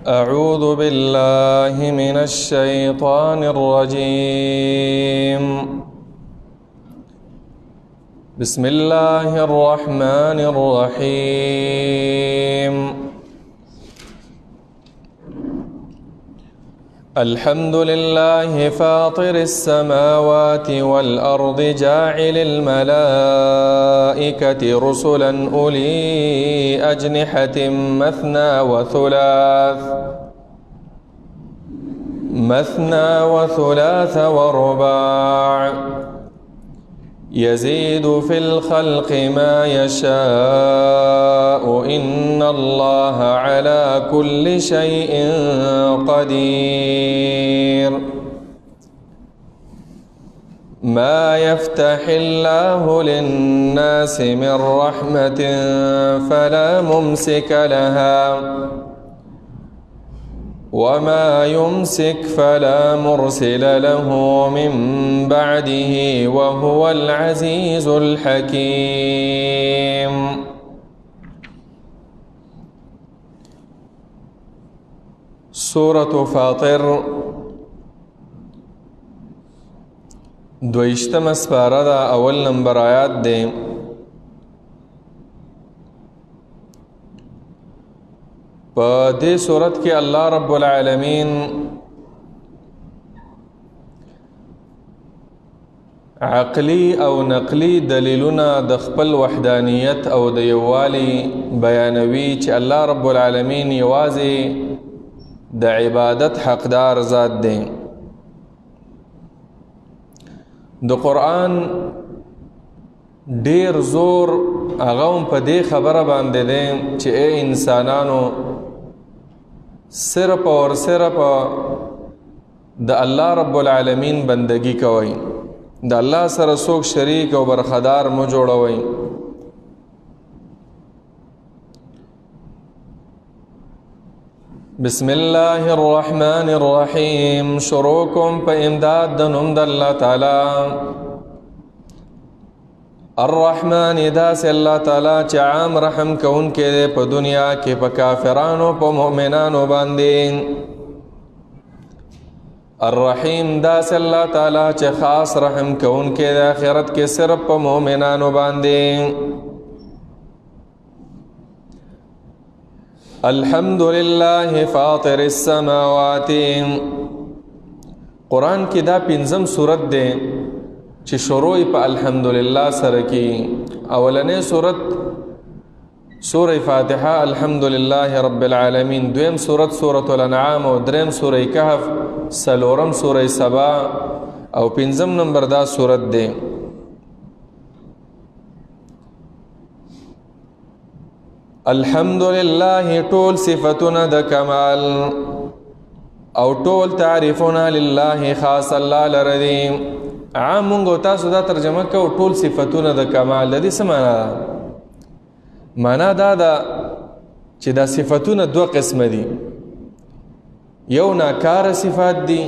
أعوذ بالله من الشيطان الرجيم. بسم الله الرحمن الرحيم. الحمد لله فاطر السماوات والأرض جاعل الملائكة رسلا أولي أجنحة مثنى وثلاث ورباع يزيد في الخلق ما يشاء إن الله على كل شيء قدير. ما يفتح الله للناس من رحمة فلا ممسك لها وما يمسك فلا مرسل له من بعده وهو العزيز الحكيم. سورة فاطر دویشتمه سپاره ده، اول نمبر آیات دی. په دې صورت کې الله رب العالمین عقلی او نقلی دلیلونه د خپل وحدانیت او د یووالي بیانوي چې الله رب العالمین یوازې د عبادت حقدار ذات دی. د قرآن ډیر زور هغه هم په دې خبره باندې دی چې ای انسانانو، صرف اور صرف د الله رب العالمین بندگی کوئ، د الله سره څوک شریک او برخدار مو جوړوئ. بسم الله الرحمن الرحیم. شروع کوم په امداد د نوم د الله تعالی. الرحمن داس الله تعالی چې عام رحم کوونکی دی په دنیا کې په کافرانو په مؤمنانو باندې. الرحیم داس الله تعالی چې خاص رحم کوونکی دی آخرت کې صرف په مؤمنانو باندې. الحمد لله فاطر السماوات. قرآن کې دا پنځم سورت دی چې شروع په الحمدلله سره کی. اولنې سورت سورة فاتحه الحمدلله رب العالمین، دویم سورت سورة الانعام، او دریم سورة کهف، څلورم سورة سبا، او پنځم نمبر دا سورت دی. الحمد لله ټول صفتونه د کمال او ټول تعریفونه لله خاص الله لره دي. عام مونږ تاسو دا ترجمه کوو ټول صفتونه د کمال. د دې څه معنا ده؟ معنا دا ده چې دا صفتونه دوه قسمه دي، یو ناکاره صفات دي،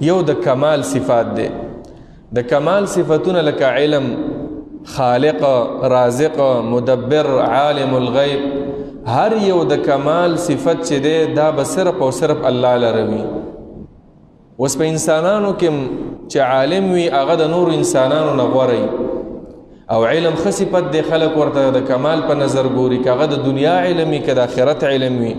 یو د کمال صفات دي. د کمال صفتونه لکه علم، خالق، رازق، مدبر، عالم الغیب، هر یو د کمال صفت چې دی دا به صرف او صرف الله لره وي. اوس په انسانانو کې چې عالم وي هغه د نورو انسانانو نه غوره وي، او علم ښه صفت دی، خلک ورته د کمال په نظر ګوري، که هغه د دنیا علم وي که د آخرت علم وي.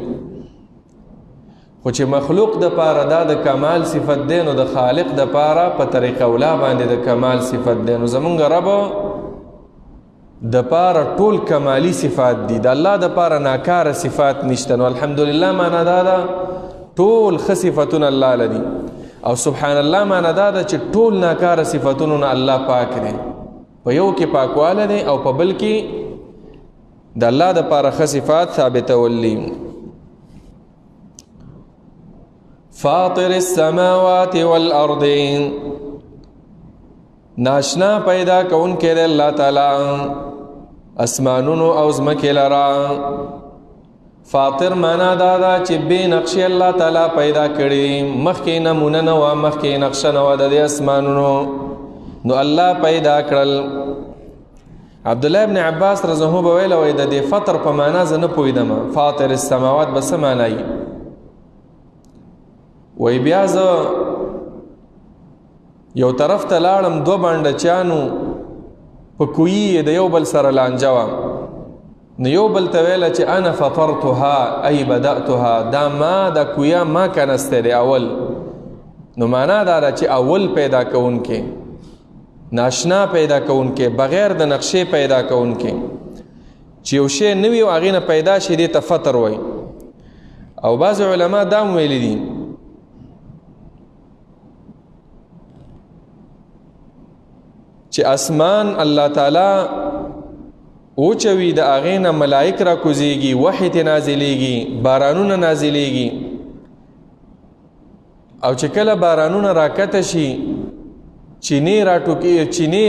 خو چې مخلوق د پاره دا د کمال صفت دی، نو د خالق د پاره په طریقه اولا باندې د کمال صفت دی. نو زمونږ رب د پاره ټول کمالی صفات دي، د الله د پاره ناکاره صفات نشته. نو الحمدلله معنا دا ده ټول ښه صفتونه الله لري، او سبحان الله معنا دا ده چې ټول ناکاره صفتونو نه الله پاک دی. په یو کې پاکواله دی او په بل کې د الله د پاره ښه صفات ثابتول دي. فاطر السماوات والارض، ناشنا پیدا کوونکی دی الله تعالی اسمانونو او ځمکې لره. فاطر معنا دا ده چې بې نقشې الله تعالی پیدا کړي، مخکې نمونه نه وه، مخکې نقشه نه وه د دې اسمانونو، نو الله پیدا کړل. عبد الله ابن عباس رضی الله عنه ویل وای د دې فطر په معنا زه نه پوهېدم، فاطر السماوات به څه معنا وي؟ وای بیا زه یو طرف ته لاړم، دوه بانډچیانو په کویي د یو بل سره لانجه وه. نو یو بل ته ویله چې انا فطرتها ای بدأتها، دا ما دا کویا ما کنسته دی اول. نو معنا دا ده چې اول پیدا کوونکی، ناشنا پیدا کوونکی، بغیر د نقشې پیدا کوونکی، چې یو شی نوي او هغې نه پیدا شي دې ته فطر وایي. او بعضې علما دا هم ویلي دي چې اسمان الله تعالی اوچوي، د هغې نه ملائک را کوزیږي، وحی ته نازلیږي، بارانونه نازلیږي، او چې کله بارانونه راکته شي چینې راټوکي، چینې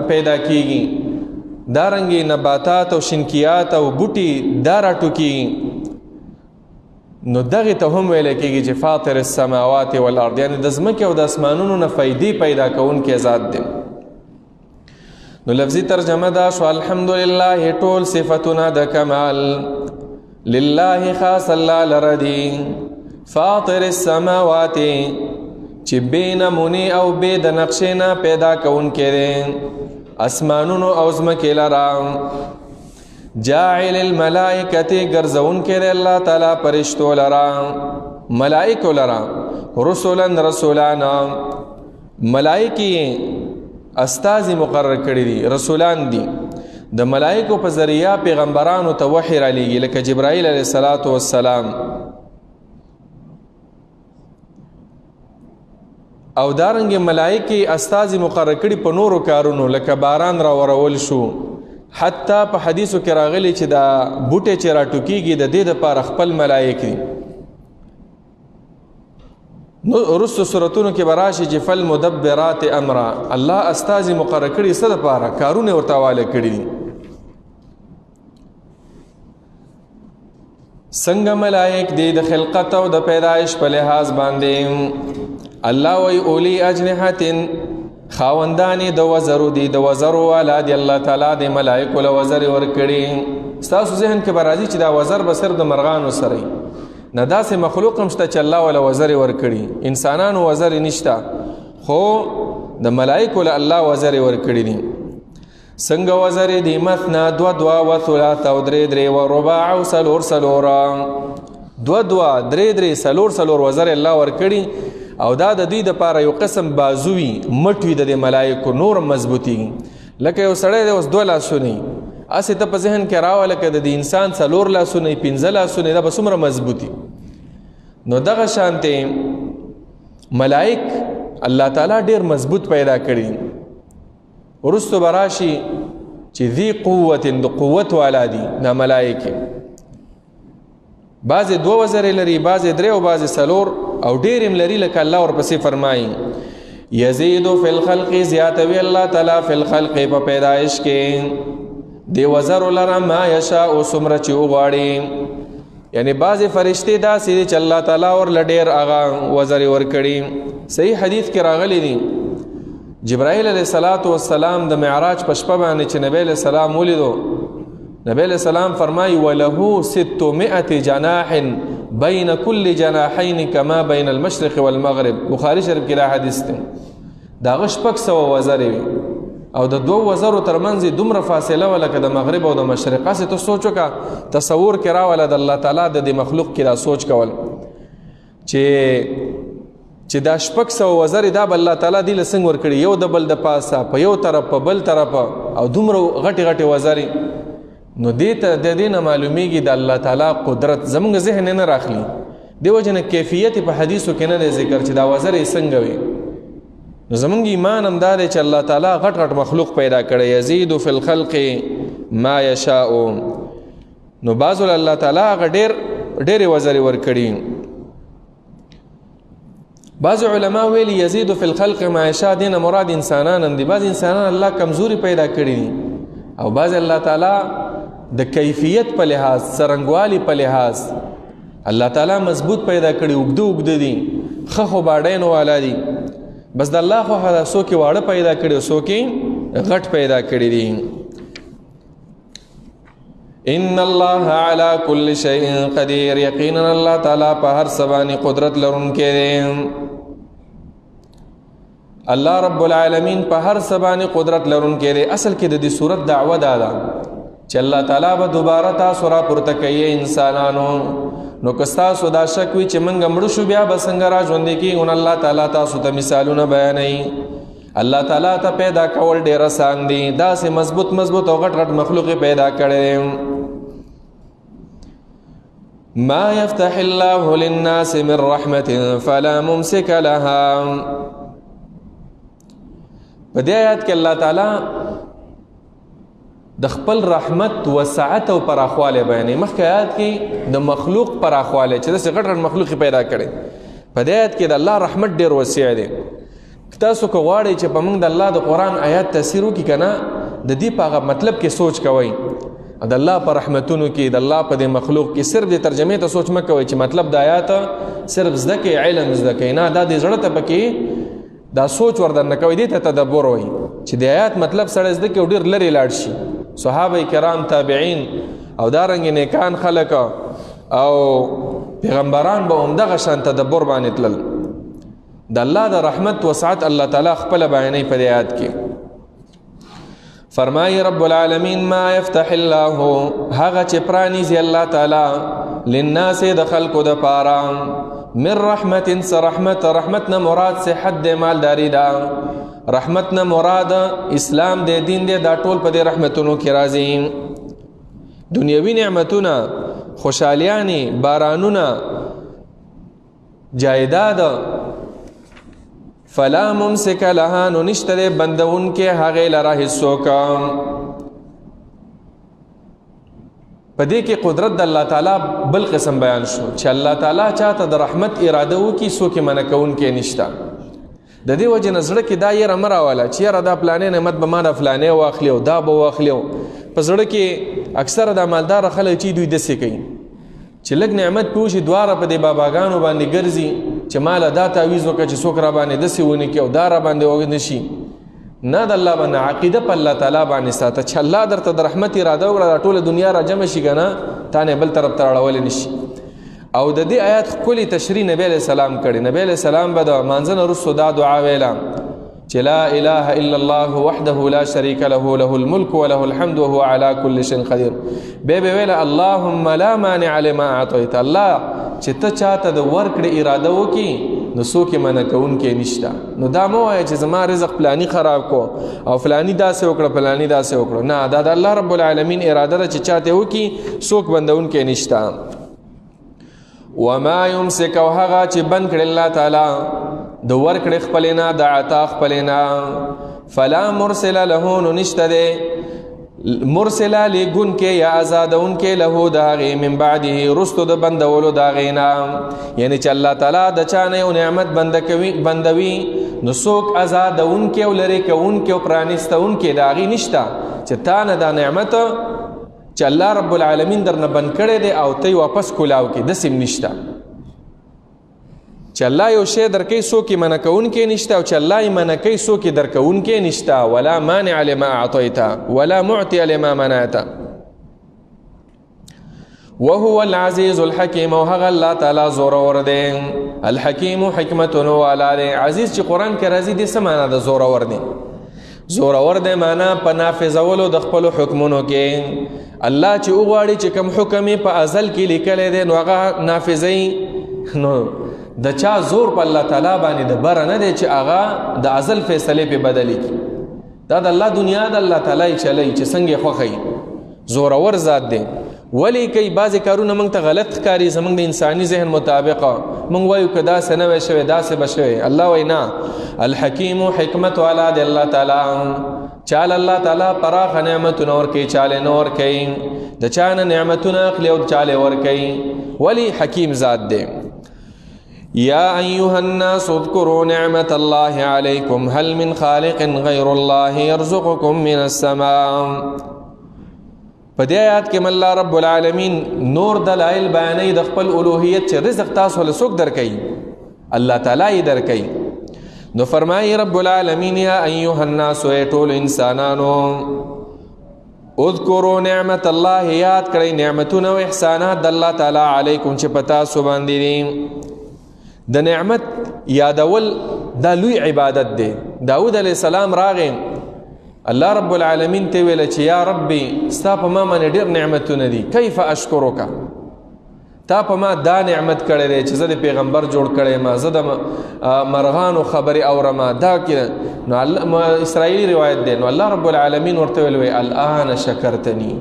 پیدا کیږي، دارنګې نباتات او شنکیات او بوټي دا راټوکیږي. نو دغې ته هم ویلی کېږي چې فاطر السماوات والارض، یعنې د ځمکې او د اسمانونو نه فایدې پیدا کوونکی ذات دی. نو لفظي ترجمه دا شو، الحمدلله ټول صفتونه د کمال لله خاص الله لره دي، فاطر السماوات چې بې نمونې او بې د نقشې نه پیدا کوونکی دی اسمانونو او ځمکې لره، جاعل الملائکة ګرځوونکی دی الله تعالی فرشتو لره، ملائکو لره، رسلا رسولانا، ملائکې استازي مقرر کړي دي، رسولان دي. د ملائکو په ذریعہ پیغمبرانو ته وحی را لیږي، لکه جبرائیل علیه الصلاة والسلام. او دارنګ ملائکې استازي مقرر کړي په نورو کارونو، لکه باران را ورول شو، حتی په حدیثو کې راغلي چې دا بوټی چې راټوکیږي د دې دپاره خپل ملائک دي. نو وروسته سورتونو کې به راشي چې فالمدبرات امرا، الله استازي مقرر کړي څه دپاره، کارونه یې ورته حواله کړي دي. څنګه ملائک دي د خلقت او د پیدایش په لحاظ باندې؟ الله وی اولی اجنحتن، خاوندان د وزرو دي، د وزرو والا دي، الله تعالی د ملائکو له وزر ورکړي. ستاسو ذهن کې به راځي چې دا وزر به صرف د مرغانو سره وي، نه، داسې مخلوق هم شته چې الله وله وزر ورکړي، انسانانو وزر نشته، خو د ملائکو له الله وزر ورکړي دي. څنګه وزر دي؟ مثنا دوه دوه و ثلاث او درې درې و رباع او څلور څلور، دوه دوه درې درې څلور څلور وزر الله ورکړي. او دا د دوی دپاره یو قسم بازو وي، مټ وي د دې ملایکو، نور مضبوطېږي. لکه یو سړی دی اوس دوه لاسونه وي، هسې ته په ذهن کې راوله که د دې انسان څلور لاسونه وي، پنځه لاسونه وي، دا به څومره مضبوطي. نو دغه شانتې ملائک الله تعالی ډېر مضبوط پیدا کړي. وروسته به راشي چې ذي قوت، د قوت والا دي دا ملائکې، بعضې دوه وزرې لري، بعضې درې او بعضې څلور، او ډېر هم لري، لکه الله ورپسې فرمایي یزید فی الخلق، زیاتوي الله تعالی فی الخلق په پیدایش کې دی وزر لره ما یشاء څومره چې وغواړي. یعنی بعضې فرشتې داسې دي چې الله تعالی ورله ډېر هغه وزرې ورکړي. صحیح حدیث کې راغلي دي جبرائیل علیه الصلاة والسلام د معراج په شپه باندې چې نبی علیه السلام ولیدو، نبی علیه السلام فرمایي وله 600 جناح بین كل جناحین کما بین المشرق والمغرب. بخاری شریف کې دا حدیث دی. د هغه 600 وزرې وي او د دوو وزرو ترمنځ یې دومره فاصله وه لکه د مغرب او د مشرق. هسې ته سوچ وکړه، تصور کې راوله د الله تعالی د دې مخلوق کې دا سوچ کول چې دا 600 وزرې دا به الله تعالی دې له څنګه ورکړي، یو د بل د پاسه په یو طرف په بل طرف، او دومره غټې غټې وزرې. نو دې ته د دې نه معلومیږي د الله تعالی قدرت زمونږ ذهن نه راخلي. دې وجه نه کیفیت په حدیثو کې نه دی ذکر چې دا وزرې څنګه وي. نو زمونږ ایمان هم دا دی چې الله تعالی غټ غټ مخلوق پیدا کړی، یزید فی الخلق ما یشاء. نو بعضو له الله تعالی هغه ډېرې وزرې ورکړي. بعض علما ویلي یزید فی الخلق ما یشاء دې نه مراد انسانان هم دي. بعض انسانان الله کمزوري پیدا کړي دي، او بعض الله تعالی د کیفیت په لحاظ، څرنګوالي په لحاظ الله تعالی مضبوط پیدا کړي، اوږده اوږده دي، ښه خو باډینو والا دي. بس د الله خوښه ده څوک یې واړه پیدا کړي او څوک یې غټ پیدا کړي دي. ان الله على كل شيء قدير، یقینا الله تعالی په هر څه باندې قدرت لرونکی دی. الله رب العالمین په هر څه باندې قدرت لرونکی دی. اصل کې د دې صورت دعوه دا ده چې الله تعالی به دوباره تاسو را پورته کوي انسانانو. نو که تاسو دا شک وي چې موږ مړ شو بیا به څنګه را ژوندي کېږو، نو الله تعالی تاسو ته مثالونه بیانوي. الله تعالی ته پیدا کول ډېر آسان دي، داسې مضبوط مضبوط او غټ غټ مخلوق پیدا کړی. ما يفتح الله للناس من رحمة فلا ممسك لها. په دې آیات کې الله تعالی د خپل رحمت وسعت او پراخواله بیانوي. مخکې آیات کې د مخلوق پراخواله چې داسې غټ غټ مخلوق پیدا کړي، په دې آیات کې د الله رحمت ډېر وسیع دی. تاسو که غواړئ چې په موږ د الله د قرآن آیات تاثیر وکړي که نه، د دې په هغه مطلب کې سوچ کوئ، د الله په رحمتونو کې، د الله په دې مخلوق کې، صرف د ترجمې ته سوچ مه کوئ چې مطلب د آیات صرف زده کوئ، علم زده کوئ، نه، دا د زړه ته پکې دا سوچ وردننه کوئ، دې ته تدبر وایي چې د آیات مطلب سړی زده کوي او ډېر لرې لاړ شي. صحابه کرام، تابعین او دارنګ نیکان خلک او پیغمبران به همدغه شان تدبر باندې تلل. د الله د رحمت وسعت الله تعالی خپل بیانوي په دې آیات کې. فرمایي رب العالمین ما يفتح الله، هغه چې پرانیزي الله تعالی للناس د خلکو د پاره، من رحمت رحمت، رحمت نه مراد صحت د مالداری ده، رحمت نه مراد اسلام دی، دین دی، دا ټول په دې رحمتونو کې راځي. دنیوي نعمتونه، خوشحالیانې، بارانونه، جایداد، فلا ممسک لها، نو نشته دی بندونکی هغې لره هېڅوک. په دې کې قدرت د الله تعالی بل قسم بیان شو چې الله تعالی چاته د رحمت اراده وکړي څوک یې منع کوونکی نشته. د دې وجې نه زړه کې دا یره مه راوله چې یاره دا فلانی نعمت به ما نه فلانی واخلي او دا به واخلي. په زړه کې اکثره دا مالداره خلک چې دوی داسې کوي چې لږ نعمت پوه شي، دواړه په دې باباګانو باندې ګرځي چې ماله دا تعویذ وکړه چې څوک را باندې داسې ونه کړي او دا را باندې ونه شي. نه، د الله باندې عقیده په الله تعالی باندې ساته چې الله درته د رحمت اراده وکړه، دا ټوله دنیا را جمع شي که نه تا نه بل طرف ته اړولی نه شي. او د دې آیات ښکلې تشریح نبی علیه السلام کړې. نبی علیه السلام به د مانځه نه وروسته دا دعا ویله چې لا اله الا الله وحده لا شریک له، له الملک وله الحمد وهو على كل شيء قدیر. بیا به ویله اللهم لا مانع لما اعطیت، الله چې ته چاته د ورکړې اراده وکړي نو څوک یې منع کوونکی نشته. نو دا مه وایه چې زما رزق فلاني خراب کو او فلاني داسې وکړه فلاني داسې وکړه، نه، دا د الله رب العالمین اراده ده چې چاته وکړي څوک بندونکی نشته. وما يمسك، او هغه چې بند کړي الله تعالی د ورکړې خپلې نه، د عطا خپلې نه، فلا مرسل له، نو نشته دی مرسله لیږونکی یا ازادونکی له د هغې من بعده، وروستو د بندولو د هغې نه. یعنې چې الله تعالی د چا نه یو نعمت بندوي نو څوک ازادونکی او لرې کوونکی او پرانیستونکی د هغې نشته چې تا نه دا نعمت چې الله رب العالمین درنه بند کړی دی او ته یې واپس کولاو کې، داسې هم نشته. چې الله یو شی درکوي څوک یې منع کوونکی نشته، او چې الله یې منع کوي څوک یې درکوونکی نشته. ولا مانع لما اعطیت ولا معطي لما منعت وهو العزیز الحکیم. او هغه الله تعالی زورور دی، الحکیم حکمتونو والا دی. عزیز چې قرآن کې راځي دې څه معنا ده؟ زورور دی. زورور دی معنا په نافذولو د خپلو حکمونو کې. الله چې وغواړي چې کوم حکم یې په ازل کې لیکلی دی نو هغه نافذوي. نو د چا زور په الله تعالی باندې د بره نه دی چې هغه د ازل فیصلې پې بدلې کړي. دا د الله دنیا د الله تعالی یې چلوي چې څنګه یې خوښوي. زورور ذات دی. ولې کوي بعضې کارونه موږ ته غلط ښکاري زموږ د انساني ذهن مطابق، موږ وایو که داسې نه وی شوی داسې به شوی. الله وایي نه، الحکیم حکمت والا دی الله تعالی. چاله الله تعالی پراخه نعمتونه ورکوي، چاله نه ورکوي، د چا نه نعمتونه اخلي او چاله ورکوي. ولې حکیم ذات دی. یا ایها الناس اذکروا نعمت الله علیکم هل من خالق غیر الله یرزقکم من السماء. په دې آیات کې الله رب العالمین نور دلایل بیانوي د خپل الوهیت چې رزق تاسو له څوک درکوي، الله تعالی یې درکوي. نو فرمایي رب العالمین یا ایها الناس، ای ټول انسانانو، اذکروا نعمت الله، یاد کړئ نعمتونه او احسانات د الله تعالی علیکم چې پتا سو باندې دي. د نعمت یادول دا لوی عبادت دی. داود علیه السلام راغی، الله رب العالمین ته ویل چې یا ربي ستا په ما باندې ډېر نعمتونه دي، کیف اشکرک، تا په ما دا نعمت کړی دی چې زه د پیغمبر جوړ کړی ما، زه د مرغانو خبرې اورم، دا کې نو اسرائیلی روایت دی. نو الله رب العالمین ورته ویل وی الان شکرتنی،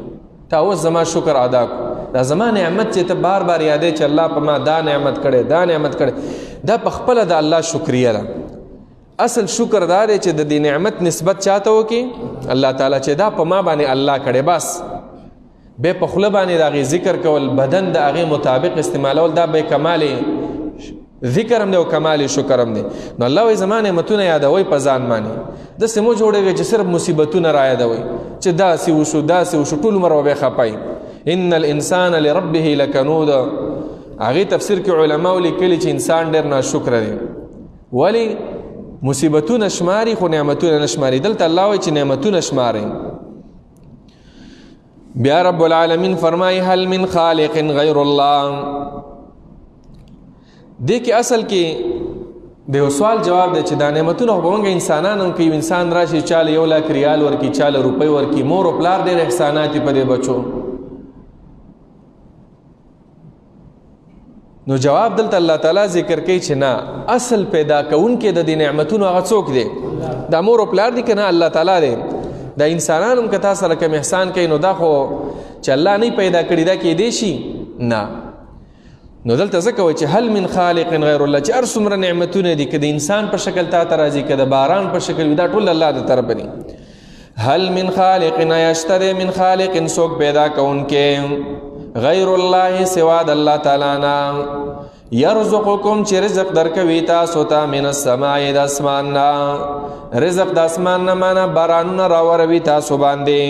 تا اوس زما شکر ادا کو، دا زما نعمت چې ته بار بار یادې چې الله په ما دا نعمت کړی دا نعمت کړی، دا په خپله د الله شکریه ده. اصل شکر دا دی چې د دې نعمت نسبت چاته وکړي؟ الله تعالی، چې دا په ما باندې الله کړی. بس به په خوله باندې د هغې ذکر کول، بدن د هغې مطابق استعمالول، دا به کمال ذکر هم دی او کمال شکر هم دی. نو الله وایي زما نعمتونه یادوئ په ځان باندې، داسې مو جوړېږي چې صرف مصیبتونه را یادوئ چې داسې وشو داسې وشو، ټول عمر به بیا خفه یي. ان الانسان لربه لکنود. هغې تفسیر کې علماو لیکلي چې انسان ډېر ناشکره دی، ولی مصیبتونه شماري خو نعمتونه نه شماري. دلته الله وایي چې نعمتونه شماري. بیا رب العالمین فرمایي هل من خالق غیر الله. دې کې اصل کې د یو سوال جواب دی چې دا نعمتونه خو به موږ انسانان هم کوي. انسان راشي چاله 1 لاک ریال ورکړي، چاله روپۍ ورکړي، مور او پلار ډېر احسانات دي په دې بچو. نو جواب دلته الله تعالی ذکر کوي چې نه، اصل پیدا کوونکی د دې نعمتونو هغه څوک دی؟ دا مور او پلار دي که نه؟ الله تعالی دی. دا انسانان هم که تا سره کوم احسان کوي نو دا خو چې الله نه پیدا کړي دا کېدی شي نه. نو دلته ځکه وایي چې هل من خالق غیر الله، چې هر څومره نعمتونه دي که د انسان په شکل تا ته راځي که د باران په شکل وي، دا ټول الله د طرفه دي. هل من خالق، آیا شته دی من خالق څوک پیدا کوونکی غیر الله سوا د الله تعالی نه، یرزقکم چې رزق درکوي تاسو ته من السماء د اسمان نه، رزق د اسمان نه معنا بارانونه راوروي تاسو باندې،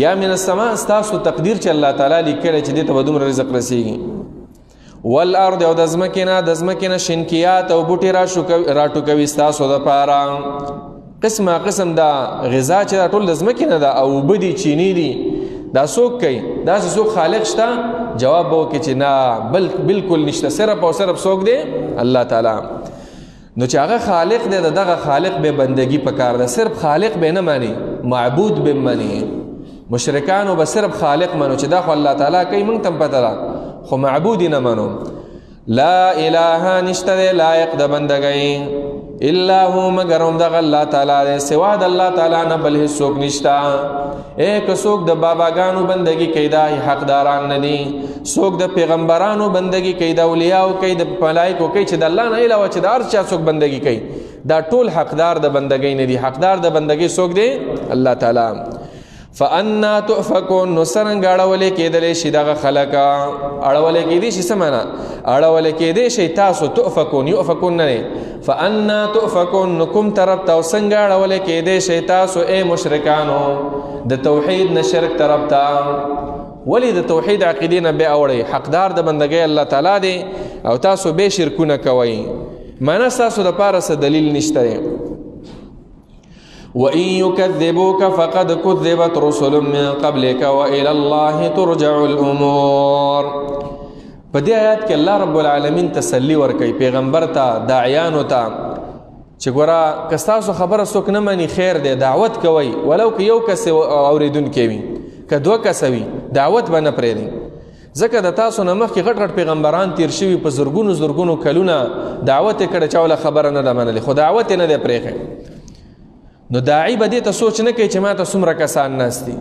یا من السماء ستاسو تقدیر چې الله تعالی لیکلی چې دې ته به دومره رزق رسیږي. والارض او د ځمکې نه، د ځمکې نه شنکیات او بوټي راټوکوي ستاسو دپاره، قسمه قسم دا غذا چې دا ټول د ځمکې نه ده، او اوبه دي چینې دي، دا څوک کوي؟ داسې څوک خالق شته؟ جواب به وکړي چې نه، بالکل نشته، صرف او صرف څوک دی؟ الله تعالی. نو چې هغه خالق دی، د دغه خالق به بندگی پکار ده، صرف خالق به نه مانی، معبود به مانی. مشرکانو به صرف خالق منو چې دا خو الله تعالی کوي، موږ ته هم پته ده، خو معبود نه منو. لا اله نشته دی لایق د بندګۍ الا هو، مګر هم دغه الله تعالی دی، سوا د الله تعالی نه بل هیڅوک نشته. ای که څوک د باباګانو بندګي کوي دا حقداران نه دي، څوک د پیغمبرانو بندګي کوي، د اولیاو کوي، د ملایکو کوي، چې د الله نه علاوه چې د هر چا څوک بندګي کوي، دا ټول حقدار د بندګۍ نه دي. حقدار د بندګۍ څوک دی؟ الله تعالی. فأنا تؤفكون، نو څرنګه اړولې کېدلی شي دغه خلک؟ اړولې کېدی شي څه معنا؟ اړولې کېدی شي تاسو، تؤفكون یؤفكون نه دی، فأنا تؤفكون نو کوم طرف ته او څنګه اړولې کېدی شي تاسو ای مشرکانو د توحید نه شرک طرف ته؟ ولې د توحید عقیدې نه بیا اوړئ؟ حقدار د بندګۍ الله تعالی دی او تاسو به شرکونه کوئ، معنا ستاسو دپاره څه دلیل نشته دی. وَإِن يُكَذِّبُوكَ فَقَدْ كُذِّبَتْ رُسُلٌ مِّن قَبْلِكَ وَإِلَى اللَّهِ تُرْجَعُ الْأُمُورُ. په دې آیات کې الله رب العالمین تسلی ورکوي پیغمبر ته، داعیانو ته، چې ګوره که ستاسو خبره څوک نه مني خیر دی، دعوت کوئ، ولو که یو کس اورېدونکی وي که دوه کسه وي، دعوت به نه پرېږدي. ځکه د تاسو نه مخکې غټ غټ پیغمبران تیر شوي، په زرګونو زرګونو کلونه دعوت یې کړی، چا وله خبره نه ده منلې، خو دعوت یې نه دی پرېښی. نو داعی به دې ته سوچ نه کوي چې ما ته څومره کسان ناست دي،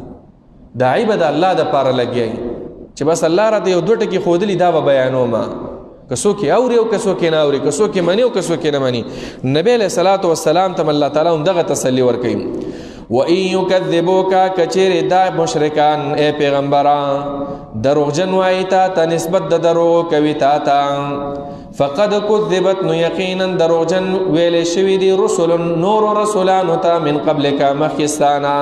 داعی به د الله دپاره لګیا وي چې بس الله راته یو دوه ټکي ښودلي دا به بیانوم، که څوک یې اوري او که څوک یې نه اوري، که څوک یې مني او که څوک یې نه مني. نبی علیه الصلاة والسلام ته الله تعالی هم دغه تسلي ورکوي. وَإِن يُكَذِّبُوكَ، کچېرې دا مشرکان ای پیغمبران دروغجن وایي تا ته، نسبت د دروغو کوي تا ته، فقد كذبت، نو یقینا دروغجن ویلې شوي دي رسل نورو رسولانو ته من قبلک مخکې ستا نه.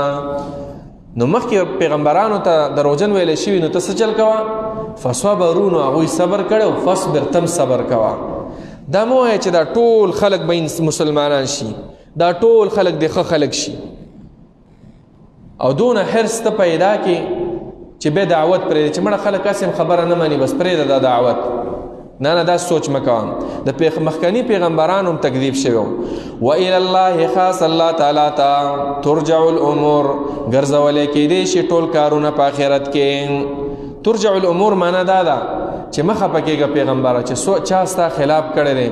نو مخکې پیغمبرانو ته دروغجن ویلې شوي، نو ته څه چل کوه؟ فصبروا، نو هغوی صبر کړی او فاصبر، تم صبر کوه. دا مه وایه چې دا ټول خلک به مسلمانان شي، دا ټول خلک دې ښه خلک شي. او دونه حرص ته پیدا کې چې به دعوت پرې چې مړه خلک اسیم خبره نه مانی، بس پرې دا دعوت نه نه، دا سوچ مکوم. د مخکنی پیغمبرانو هم تکذیب شوی. و الی الله خاص الله تعالی تا ترجع الامور، ګرځولې کې دي شي ټول کارونه په آخرت کې. ترجع الامور معنا دا ده چې مخه پکېږه پیغمبره چې سو چا ستا خلاف کړی دی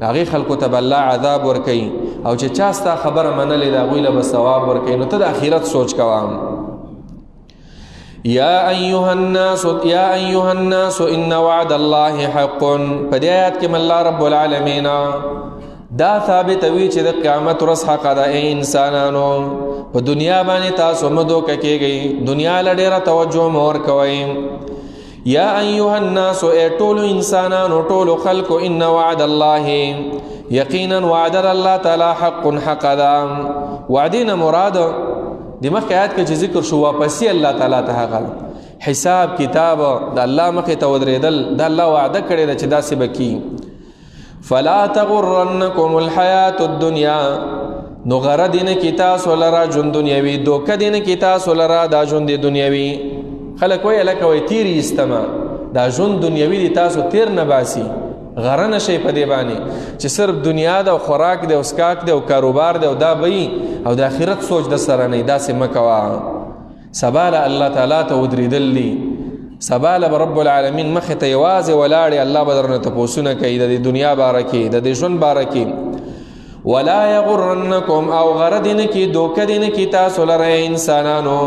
هغې خلکو ته به الله عذاب ورکوي، او چې چا ستا خبره منلې ده هغوی له به ثواب ورکوي. نو ته د آخرت سوچ کوه. یا ایها الناس، یا ایها الناس ان وعد الله حق. په دې آیات کې الله رب العالمین دا ثابتوي چې د قیامت ورځ حق ده. ای انسانانو، په دنیا باندې تاسو مه دوکه کېږئ، دنیا له ډېره توجه مه ورکوئ. یا ایها الناس، ای ټولو انسانانو، ټولو خلکو، ان وعد الله، یقینا وعد الله تعالی حق حق ده. وعدې نه مراد د مخکې آیات کې چې ذکر شو واپسی الله تعالی ته هغه حساب کتاب د الله مخې ته ودرېدل، د الله وعده کړې ده چې داسې به کېږي. فلا تغرنکم الحیات الدنیا، نو غره دې نه کړي تاسو لره ژوند دنیوي، دوکه دې نه کړي تاسو لره دا ژوند دنیوي. خلک وایي هلکه وایي تېر یې ایستمه، دا ژوند دنیوي دي تاسو تېر نه باسي. غره نه شئ په دې باندې چې صرف دنیا ده او خوراک دی او سکاک دی او کاروبار دی او دا به وي او د آخرت سوچ د سره نه، داسې مه کوه. سبا له الله تعالی ته ودرېدل دي، سبا له به رب العالمین مخې ته یوازې ولاړې، الله به درنه تپوسونه کوي د دې دنیا باره کې، د دې ژوند باره کې. ولا یغرنکم، او غره دې نه کړي، دوکه دې نه کړي تاسو لره انسانانو،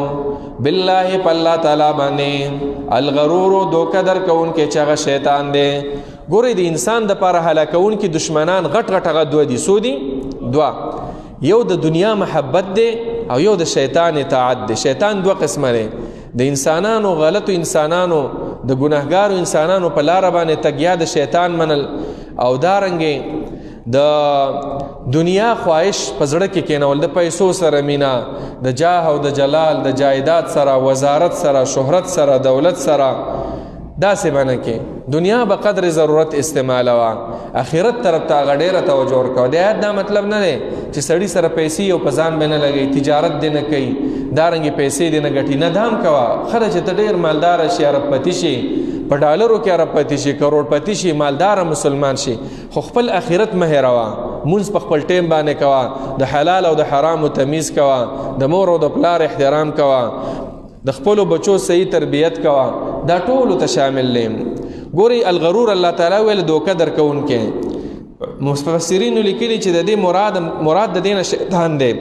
بالله په الله تعالی باندې الغرور، دوکه درکوونکی چې هغه شیطان دی. ګورئ د انسان دپاره هلاکوونکي دشمنان غټ غټ هغه دوه دي، څو دي؟ دوه. یو د دنیا محبت دی او یو د شیطان اطاعت دی. شیطان دوه قسمه دی، د انسانانو، غلطو انسانانو، د ګناهګارو انسانانو په لاره باندې تګیا د شیطان منل، او دارنګې د دنیا خواهش په زړه کې کېنول، د پیسو سره مینا، د جاه او د جلال، د جایداد سره، وزارت سره، شهرت سره، دولت سره، داسې باندې کې دنیا به قدر ضرورت استعمالوه، اخرت طرف ته هغه ډېره توجه ورکوه. د آیات دا مطلب نه دی چې سړي سره پیسې او په ځان به نه لګوي، تجارت دې نه کوي، دارنګې پیسې دې نه ګټي، نه دام کوه. ښه ده چې ته ډېر مالداره شې، اربپتي شې، په ډالرو کې اربپتي شې، کروړپتي شې، مالداره مسلمان شې، خو خپل اخرت مه هېروه. مونځ په خپل ټیم باندې کوه، د حلال او د حرامو تمیز کوه، د مور او د پلار احترام کوه، د خپلو بچو صحیح تربیت کوه، دا ټولو ته شامل دی. ګورئ الغرور الله تعالی ویل دوکه درکوونکی. مفسرینو لیکلي چې د دې مراد د دې نه شیطان دی.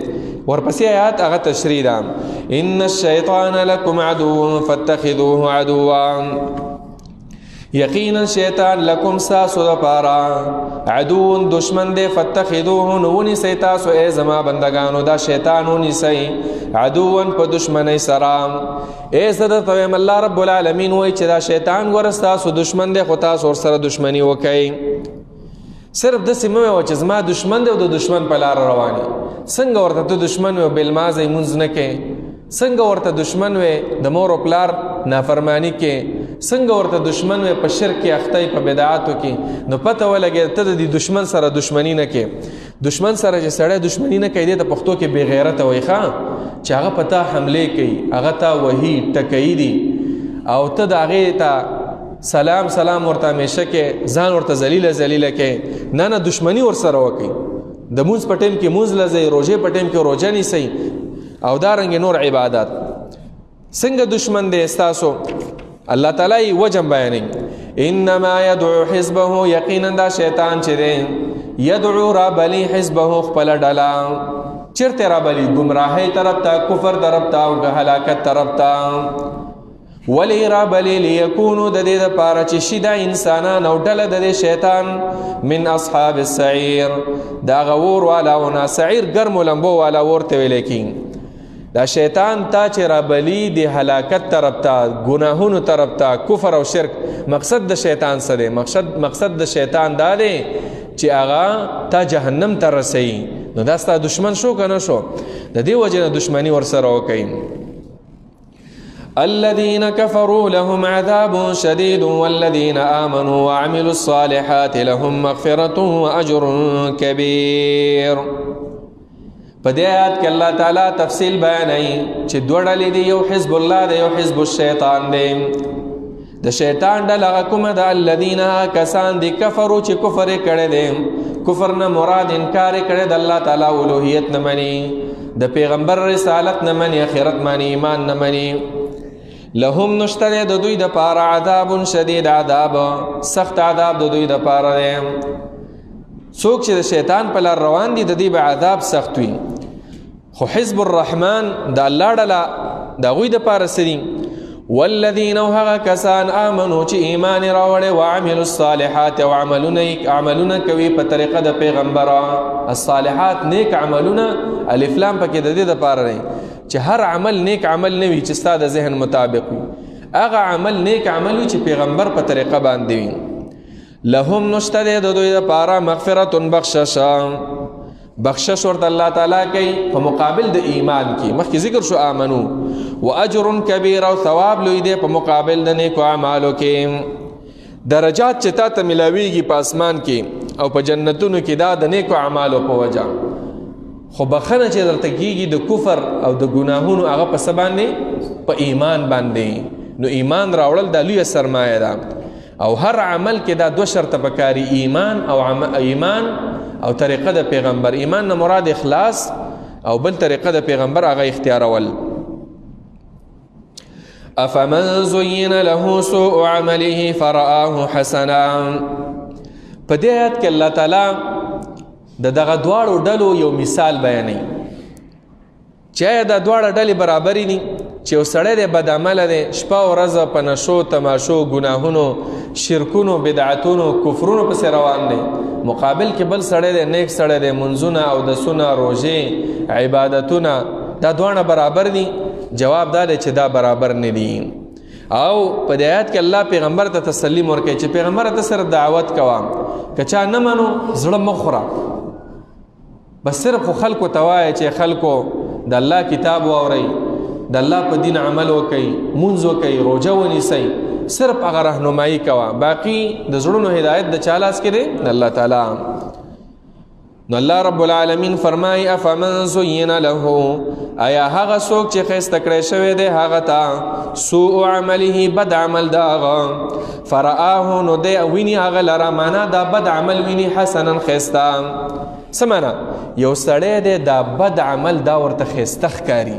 ورپسې آیات هغه تشریح ده. ان الشیطان لکم عدو فاتخذوه عدوا، یقینا شیطان لکم ستاسو دپاره عدو دشمن دی، فاتخذوه، نو ونیسئ تاسو ای زما بندګانو دا شیطان ونیسئ عدوا په دشمنۍ سره. ای زه درته وایم الله رب العالمین وایي چې دا شیطان ګوره ستاسو دشمن دی، خو تاسو ورسره دشمني وکئ. صرف داسې مه وایه چې زما دشمن دی او د دشمن په لاره روان یې. څنګه ورته ته دشمن وې بې لمانځه یې لمونځ نه کوې؟ څنګه ورته دشمن وې د مور او پلار نافرمانی کې؟ څنګه ورته دشمن وې په شرک کې اخته یې، په بدعاتو کې؟ نو پته ولګېده ته د دې دشمن سره دشمني نه کې. دشمن سره چې سړی دشمني نه کوي، دې ته پښتو کې بې غیرته وایي، ښه چې هغه په تا حملې کوي، هغه تا وهي ټکوي دي، او ته د هغې ته سلام سلام ورته همیشه کې، ځان ورته ذلیله ذلیله کې. نه نه، دشمني ورسره وکړي. د مونځ په ټیم کې مونځ لځئ، روژې په ټیم کې روژه نیسئ، او دارنګې نور عبادات. څنګه دشمن دی ستاسو؟ الله تعالی یې وجه بیانوي. انما يدعو حزبه، یقینا دا شیطان چې دی یدعو رابلی حزبه، خپله ډله چېرته رابلی؟ ګمراهۍ طرف ته، کفر طرف ته او هلاکت طرف ته. ولې رابلی؟ لیکونو، د دې دپاره چې شي دا انسانان او ډله د دې شیطان من اصحاب السعیر، د هغه اور والاونه. سعیر ګرمو لمبو والا اور ته ویلی کېږي. دا شیطان تا چې رابلی د هلاکت طرف ته، ګناهونو طرف ته، کفر او شرک. مقصد د شیطان څه دی؟ مقصد د شیطان دا دی چې هغه تا جهنم ته رسوي. نو دا ستا دشمن شو که نه شو؟ د دې وجې نه دشمني ورسره وکړي. الذين كفروا لهم عذاب شديد والذين آمنوا وعملوا الصالحات لهم مغفرة وأجر كبير. په دې آیات کې الله تعالی تفصیل بیانوي چې دوه ډلې دي، یو حزب الله دی، یو حزب الشیطان دی. د شیطان ډله هغه کومه ده؟ الذین کسان دي کفرو چې کفر یې کړی دی. کفر نه مراد انکار یې کړی د الله تعالی الوهیت نه مني، د پیغمبر رسالت نه مني، آخرت باندې ایمان نه مني. لهم نشته دی د دوی دپاره عذاب شدید، عذاب سخت عذاب د دوی دپاره دی. څوک چې د شیطان په لار روان دي د دوی به عذاب سخت وي. خو حزب الرحمن د الله ډله د هغوی دپاره څه دي؟ والذین هغه کسان آمنو چې ایمان یې راوړی وعملوا الصالحات او عملونه کوي په طریقه د پیغمبر. الصالحات نیک عملونه، الف لام پکې د دې دپاره دی چې هر عمل نیک عمل نه وي چې ستا د ذهن مطابق وي، هغه عمل نیک عمل وي چې پیغمبر په طریقه باندې وي. لهم نشته دی د دوی دپاره مغفرة بخشش، بخشش ورته الله تعالی کوي په مقابل د ایمان کې. مخکې ذکر شو آمنو، واجر کبیر او ثواب لوی دی په مقابل د نیکو اعمالو کې. درجات چې تا ته ملاویږي په اسمان کې او په جنتونو کې دا د نیکو اعمالو په وجه. خو بخښنه چې درته کیږي د کفر او د ګناهونو هغه په څه باندې؟ په ایمان باندې. نو ایمان راوړل دا لویه سرمایه ده. او هر عمل کې دا دوه شرطه پکاري، ایمان او ایمان او طریقه د پیغمبر. ایمان نه مراد اخلاص او بل طریقه د پیغمبر هغه اختیارول. افمن زین له سوء عمله فرآه حسنا. په دې آیت کې الله تعالی د دغه دواړو ډلو یو مثال بیانوي چې آیا دا دواړه ډلې برابرې دي؟ چې یو سړی دی بد عمله دی، شپه او ورځ په نشو تماشو ګناهونو شرکونو بدعتونو کفرونو پسې روان دی، مقابل کې بل سړی دی نیک سړی دی، منځونه اودسونه روژې عبادتونه، دا دواړه برابر دي؟ جواب دا دی چې دا برابر نه دي. او په دې آیات کې الله پیغمبر ته تسلیم ورکوي چې پیغمبر ته صرف دعوت کوه، که چا نه منو زړه مه خوره، بس صرف خو خلکو ته وایه چې خلکو د الله کتاب واورئ، د الله په دین عمل وکئ، مونځ وکئ، روژه ونیسئ، صرف هغه رهنمایي کوه، باقي د زړونو هدایت د چا لاس کې دی؟ د الله تعالی. نو الله رب العالمین فرمایي افمن زین له، آیا هغه څوک چې ښایسته کړی شوی دی هغه ته سوء عمله بد عمل د هغه، فرآه نو دی ویني هغه لره، معنا دا بد عمل ویني حسنا ښایسته. څه معنا؟ یو سړی دی دا بد عمل دا ورته ښایسته ښکاري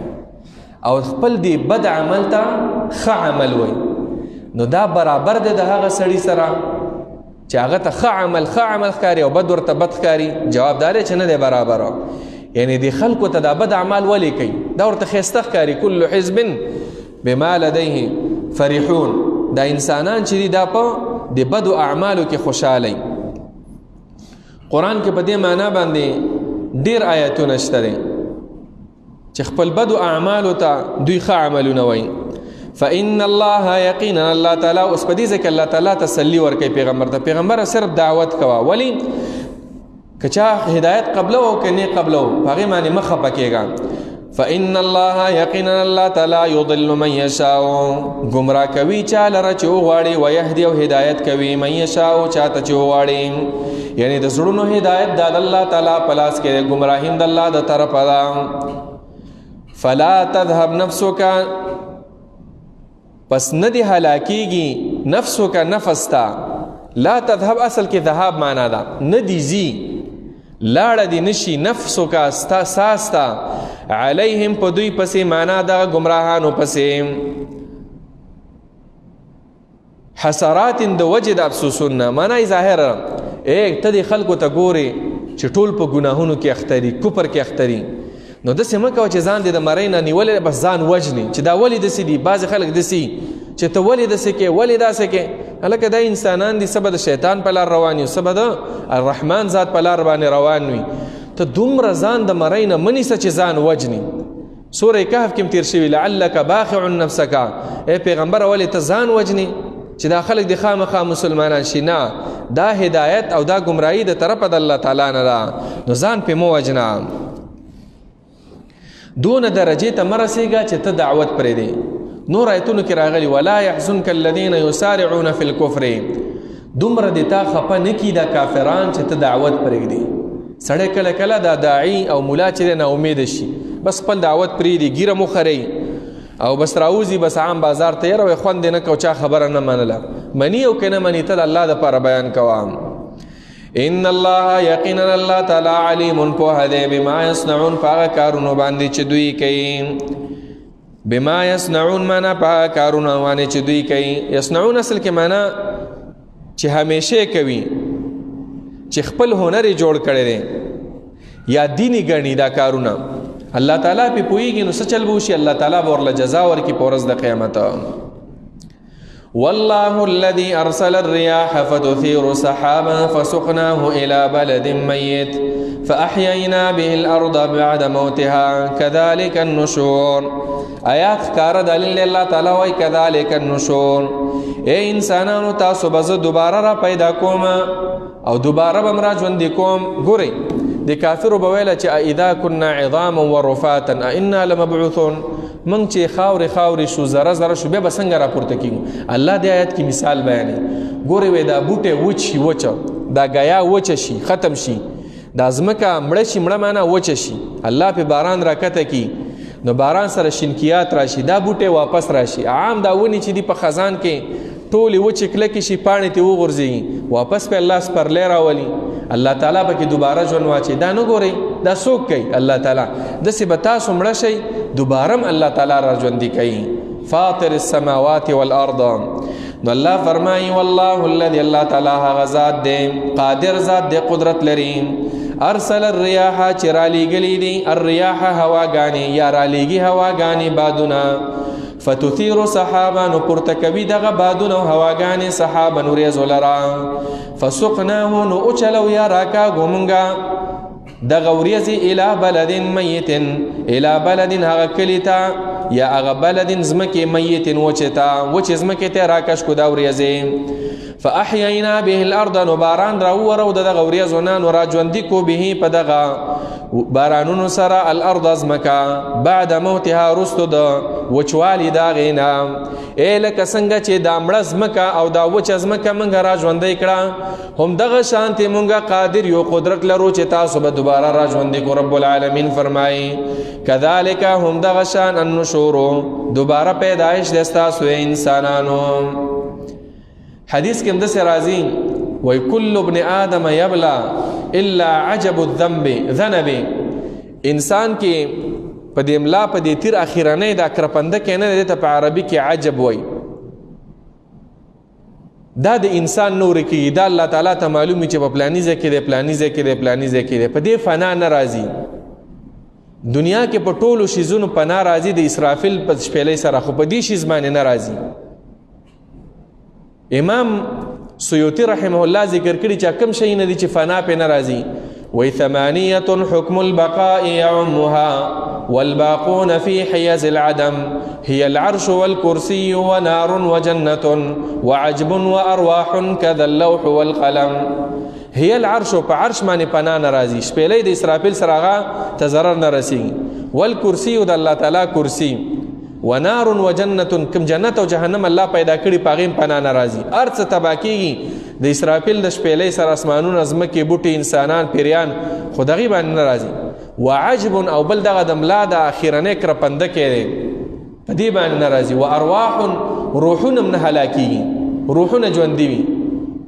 او خپل دی بد عمل ته ښه عمل وایي، نو دا برابر دی د هغه سړي سره چې هغه ته ښه عمل ښه عمل ښکاري او بد ورته بد ښکاري. جواب دا دی چې نه دی برابر. یعنی د خلکو ته دا بد اعمال ولې کوي؟ دا ورته ښایسته ښکاري. کل حزب بما لدیه فرحون، دا انسانان چې دي دا په د بدو اعمالو کې خوشحاله وي. قرآن کې په دې معنا باندې ډېر آیتونه شته دي چې خپل بدو اعمالو ته دوی ښه عملونه وایي. فإن الله یقینا الله تعالی، اوس په دې ځای کې الله تعالی تسلي ورکوي پیغمبر ته، پیغمبر صرف دعوت کوه، ولې که چا هدایت قبلو او که نه قبلو په هغې باندې مه خفه کېږه. فإن الله یقینا الله تعالی یضل من یشاء، ګمراه کوي چا لره چې وغواړي، ویهدي او هدایت کوي من یشاء چا ته چې وغواړي. یعنی د زړونو هدایت دا د الله تعالی په لاس کې دی، ګمراهي هم د الله د طرفه ده. فلا تذهب نفسك، پس نه دی هلاکیږي نفسک نفس تا. لا تذهب اصل کې ذهاب معنا ده، نه دی ځي، لاړه دی نشي، نفسک ستا ساستا علیهم په دوی پسې، معنا دغه ګمراهانو پسې. حسرات د وجې د افسوسونه، معنا یې ظاهره ای ته دې خلکو ته ګورې چې ټول په ګناهونو کې اخته دي، کفر کې اخته دي، نو داسې مه کوه چې ځان دې د مرۍ نه نیولی بس ځان وژني چې دا ولې داسې دي. بعضې خلک داسې چې ته ولې داسې کې، ولې داسې کې، هلکه دا انسانان دي، څه به د شیطان په لار روان وي، څه به د الرحمن ذات په لار باندې روان وي. ته دومره ځان د مرۍ نه مه نیسه چې ځان وژني. سورة کهف کې هم تېر شوي لعلک باخع نفسک، ای پیغمبره ولې ته ځان وژني چې دا خلک دې خامخا مسلمانان شي؟ نه، دا هدایت او دا ګمراهي د طرفه د الله تعالی نه ده، نو ځان پې مه وژنه. دون درجې ته مه رسېږه چې ته دعوت پرېږدې. نور آیتونو کې راغلي ولا يحزنك الذين يسارعون في الكفر، دومره دې تا خفه نه کړي دا کافران چې ته دعوت پرېږدې. سړی کله کله دا داعی او مولا چې نه امید شي، بس خپل دعوت پریدي، ګیره مو خري او بس راوځي، بس عام بازار ته یې خوند نه کو، چا خبره نه منله، منی او کنه منی، ته د الله د پاره بیان کوم. ان الله یقینا الله تعالی علیم پوه دی بما یصنعون، په کارونو باندې چې دوی کوي. بما یصنعون معنا په کارونو باندې چې دوی کوي. یصنعون اصل کې معنا چې همیشه کوي، چې خپل هنر جوړ کړی دی یا دیني ګڼي دا کارونه، الله تعالی په پوهیږي نو څه چل به وشي، الله تعالی به ورله جزا ورکړي په ورځ د قیامت. والله الذي أرسل الرياح فتثير سحابا فسقناه إلى بلد ميت فأحيينا به الأرض بعد موتها كذلك النشور. آیات ښکاره دلیل الله تعالی وایي كذلك النشور. ای انسانانو تاسو به زه دوباره را پیدا کوم او دوباره به م را ژوندي کوم. ګورئ د کافرو به ویله چې اذا كنا عظاما ورفاتا أإنا لمبعوثون، موږ چې خاورې خاورې شو، ذره ذره شو، بیا به څنګه راپورته کېږو؟ الله دې آیت کې مثال بیانوي. ګورئ وایي دا بوټی وچ شي، وچه دا ګیا وچه شي، ختم شي، دا ځمکه مړه شي، مړه معنا وچه شي، الله پې باران راکته کړي نو باران سره شینکیات راشي، دا بوټی واپس راشي. عام دا ونې چې دي په خزان کې ټولې وچې کلکې شي، پاڼې ترې وغورځېږي، واپس پې الله سپرلی راولي، الله تعالی پکې دوباره ژوند واچوي. دا نه ګورئ دا څوک کوي؟ الله تعالی. داسې به تاسو مړه شئ، دوباره هم الله تعالی را ژوندي کوي. فاطر السماوات والارض. نو الله فرمایي والله الذي، الله تعالی هغه ذات دی، قادر ذات دی، قدرت لري. ارسل الرياح چې رالیږلي دي، الرياح هواګانې یا رالیږي هواګانې بادونه، فتثير سحابا نو پورته کوي دغه بادونه او هواګانې سحابا ورېځو لره، فسقناه نو وچلو یا راکاږو مونږه دغه ورېځې الی بلد میت، الی بلد هغه کلي ته یا هغه بلد ځمکې میت وچې ته، وچې ځمکې ته راکش کو دا ورېځې. فأحیینا به الارض نو باران راوورو د دغه ورېځو نه، نو راژوندي کو به په دغه بارانونو سره الارض ځمکه بعد موتها وروسته د وچوالي د هغې نه. ای لکه څنګه چې دا مړه ځمکه او دا وچه ځمکه موږ را ژوندۍ کړه، هم دغه شانتې موږ قادر یو قدرت لرو چې تاسو به دوباره را ژوندي کړو. رب العالمین فرمایي کذالک هم دغه شان النشور، دوباره پیدایش د ستاسو انسانانو. حدیث کې هم داسې راځي وایي کل ابن آدم یبلا الا عجب الذنب ذنب. انسان کې په دې ملا په دې تیر اخیرنۍ دا کرپنده کې نه دی، ته په عربي کې عجب وایي. دا د انسان نور کېږي، دا الله تعالی ته معلوم چې په پلاني ځای کې دی، پلاني ځای کې دی، پلاني ځای کې دی، په دې فنا نه راځي. دنیا کې په ټولو شیزونو پناه راځي د اسرافیل په شپېلۍ سره، خو په دې شیز باندې نه راځي. امام سیوطي رحمه الله ذکر کړي چې کوم شی نه دي چې فنا پې نه راځي. وایي ثمانیة حکم البقاء يعمها والباقون في حيز العدم هي العرش والكرسي ونار وجنة وعجب وأرواح كذا اللوح والقلم. هي العرش، په عرش باندې پناه نه راځي، شپېلۍ د اسرافیل سره هغه ته ضرر نه رسېږي. والکرسي د الله تعالی کرسي، ونار وجنة، کوم جنت او جهنم الله پیدا کړي په هغې هم پناه نه راځي. هر څه تباه کېږي د اسرافیل د شپېلۍ سره، اسمانونه، ځمکې، بوټي، انسانان، پیریان، خو دغې باندې نه راځي. وعجب او بل دغه د ملا د اخرنۍ کرپنده کې دی، په دې باندې نه راځي. وارواح، روحونه هم نه هلاکېږي، روحونه ژوندي وي.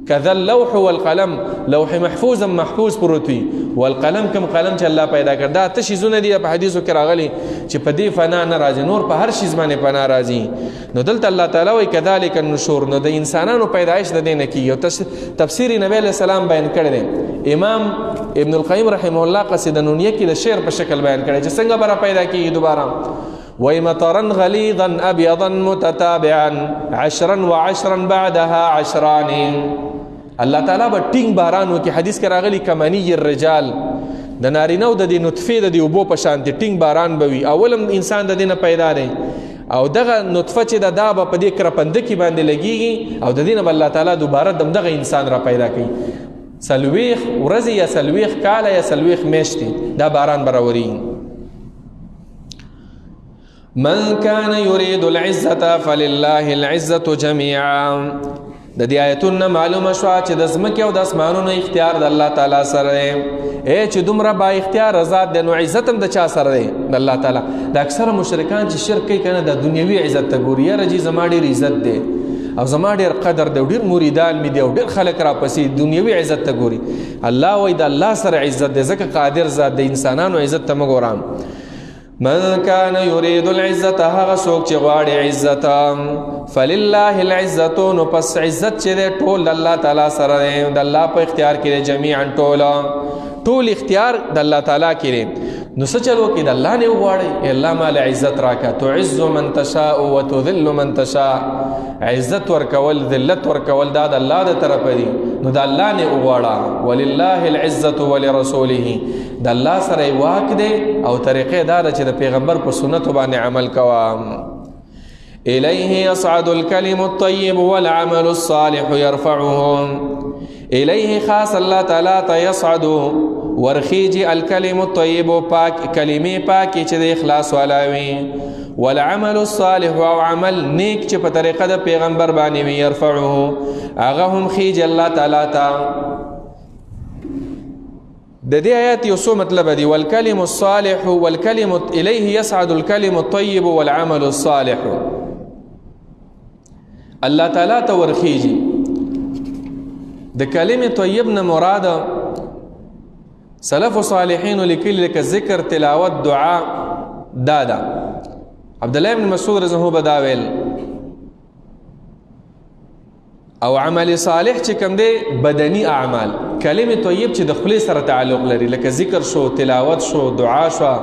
کذا اللوح والقلم، لوح محفوظ محفوظ پروت وي، والقلم کوم قلم چې الله پیدا کړ. دا اته شیزونه دي په حدیثو کې راغلي چې په دې فنا نه راځي، نور په هر شیز باندې فنا راځي. نو دلته الله تعالی وایي کذالک النشور، نو د انسانانو پیدایش د دې نه کېږي. او تفسیر نبی علیه السلام بیان کړی دی. امام ابن القیم رحمه الله قصیده نونیه کې د شعر په شکل بیان کړی چې څنګه به را پیدا کېږي دوباره. وایي مطرا غلیظا ابیضا متتابعا عشرا وعشرا بعدها عشران. الله تعالی به ټینګ باران وکړي. حدیث کې راغلي کمنی الرجال، د نارینه او د دې نطفې د دې اوبو په شان دی ټینګ باران به وي. اولم انسان د دې نه پیدا دی، او دغه نطفه چې ده دا به په دې کرپنده کې باندې لګېږي، او د دې نه به الله تعالی دوباره دمدغه انسان را پیدا کوي. څلوېښت ورځې یا څلوېښت کاله یا څلوېښت میاشتې دا باران به راورېږي. من كان يريد العزة فلله العزة جميعا. د دې آیتونو نه معلومه شوه چې د ځمکې او د اسمانونو اختیار د الله تعالی سره دی. ای چې دومره با اختیار ذات دی نو عزت هم د چا سره دی؟ د الله تعالی. د اکثره مشرکان چې شرک کوي که نه د دنیوي عزت ته ګوري، یاره جي زما ډېر عزت دی او زما ډېر قدر دی او ډېر مریدان مې دي او ډېر خلک راپسې، دنیوي عزت ته ګوري. الله وایي د الله سره عزت دی، ځکه قادر ذات دی، انسانانو عزت ته مه ګورم. من كان يريد العزة هغه څوک چې غواړي عزت، فلله العزة، نو پس عزت چې دی ټول د الله تعالی سره دی، د الله په اختیار کې دی، جمیعا ټول ټول اختیار د الله تعالی کې دی. نو څه چل وکړي؟ د الله نه وغواړي، ای الله ما له عزت راکړه. تعز من تشاء وتذل من تشاء، عزت ورکول ذلت ورکول دا د الله د طرفه دی، نو د الله نه وغواړه. ولله العزة ولرسوله، د الله سره واک دی او طریقې دا ده چې د پیغمبر په سنتو باندې عمل کوه. الیه یصعد الکلم الطیب والعمل الصالح يرفعه. الیه خاص الله تعالی ته یصعد ورخیجی الکلم الطیب، پاک کلمې پاکې چې د اخلاص والا وي، والعمل الصالح او عمل نیک چې په طریقه د پیغمبر باندې وي، يرفعه هغه هم خیج الله تعالی ته. د دې آیات یو څو مطلب دی. والکلم الصالح والکلم الیه یصعد الکلم الطیب والعمل الصالح، الله تعالی ته ورخیږي. د کلمې طیب نه مراد سلف صالحین لیکلي لکه ذکر، تلاوت، دعا. دا ده عبد الله بن مسعود رضی الله عنه دا ویل. او عمل صالح چې کوم دی بدني اعمال، کلمه طیب چې د خپل سره تعلق لري لکه ذکر شو، تلاوت شو، دعا شو.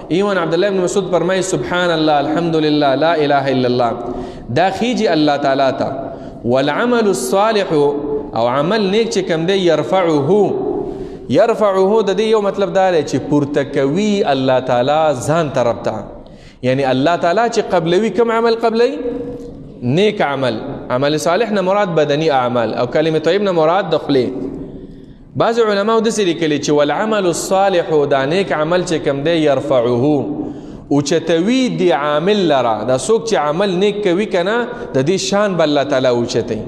ایوان عبد الله بن مسعود فرمایي سبحان الله، الحمد لله، لا اله الا الله، دا خیجی الله تعالی ته. والعمل الصالح او عمل نیک چې کوم دی يرفعه، يرفعه د دې یو مطلب دا دی چې پورته کوي الله تعالی ځان طرف ته، یعنی الله تعالی چې قبلوي کوم عمل قبلوي؟ نیک عمل. عمل صالح نه مراد بدني اعمال او کلمه طیب نه مراد د خولې. بعض علماو داسې لیکلي چې والعمل الصالح دا نیک عمل چې کوم دی يرفعه، اوچتوي دی عامل لره، دا څوک چې عمل نیک کوي که نه د دې شان به الله تعالی اوچتوي.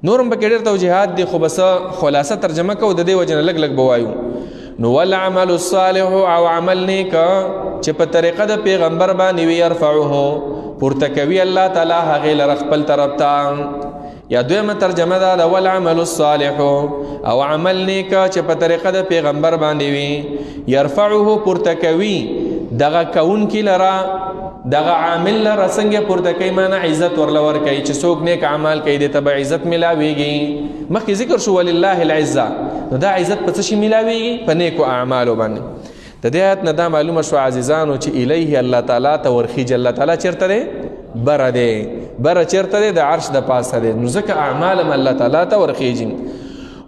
نورم پکې ډېر توجیهات دي، خو بس خلاصه ترجمه کوو د دې وجې نه لږ لږ به وایو. نو والعمل الصالح او عمل نیک چې په طریقه د پیغمبر باندې وي يرفعه، پورته کوي الله تعالی هغې لره خپل طرف ته. یا دویمه ترجمه دا ده والعمل الصالح او عمل نیک چې په طریقه د پیغمبر باندې وي يرفعه، پورته کوي دغه کوونکي لره، دغه عامل لره څنګه پورته کوي؟ معنی عزت ورله ورکوي چې څوک نیک اعمال کوي دې ته به عزت ملاویږي. مخکې ذکر شو ولله العزة، نو دا عزت په څه شي ملاویږي؟ په نیکو اعمالو باندې. د دې آیت نه دا معلومه شوه عزیزانو چې الیه الله تعالی ته ورخیږي. الله تعالی چېرته دی؟ بره دی. بره چېرته دی؟ د عرش د پاسه دی، نو ځکه اعمال هم الله تعالی ته ورخیږي.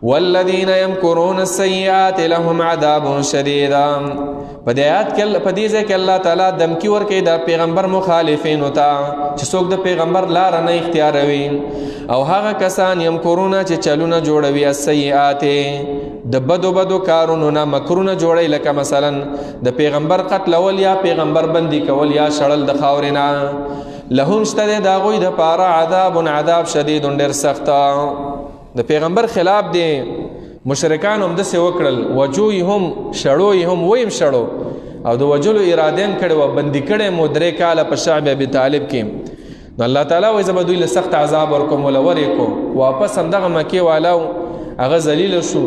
والذین یمکرون السیئات لهم عذاب شدید. په دې آیات کې په دې ځای کې الله تعالی دمکی ورکوي د پیغمبر مخالفینو ته چې څوک د پیغمبر لاره نه اختیاروي، او هغه کسان یمکرون چې چلونه جوړوي السیئات د بدو بدو کارونو نه مکرونه جوړوي، لکه مثلا د پیغمبر قتلول یا پیغمبر بندي کول یا شړل د خاورې نه. لهم شته دی د هغوی دپاره عذاب، عذاب شدید ډېر سخت. د پیغمبر خلاف دی مشرکان هم داسې وکړل، وجو یې هم شړو یې هم ویم شړو، او د وجلو اراده هم کړې وه، بندي کړی مو 3 کاله په شعب ابي طالب کې. نو الله تعالی وایي زه به دوی له سخت عذاب ورکوم وله ور یې کوم. واپس همدغه مکې والاو هغه ذلیل شو،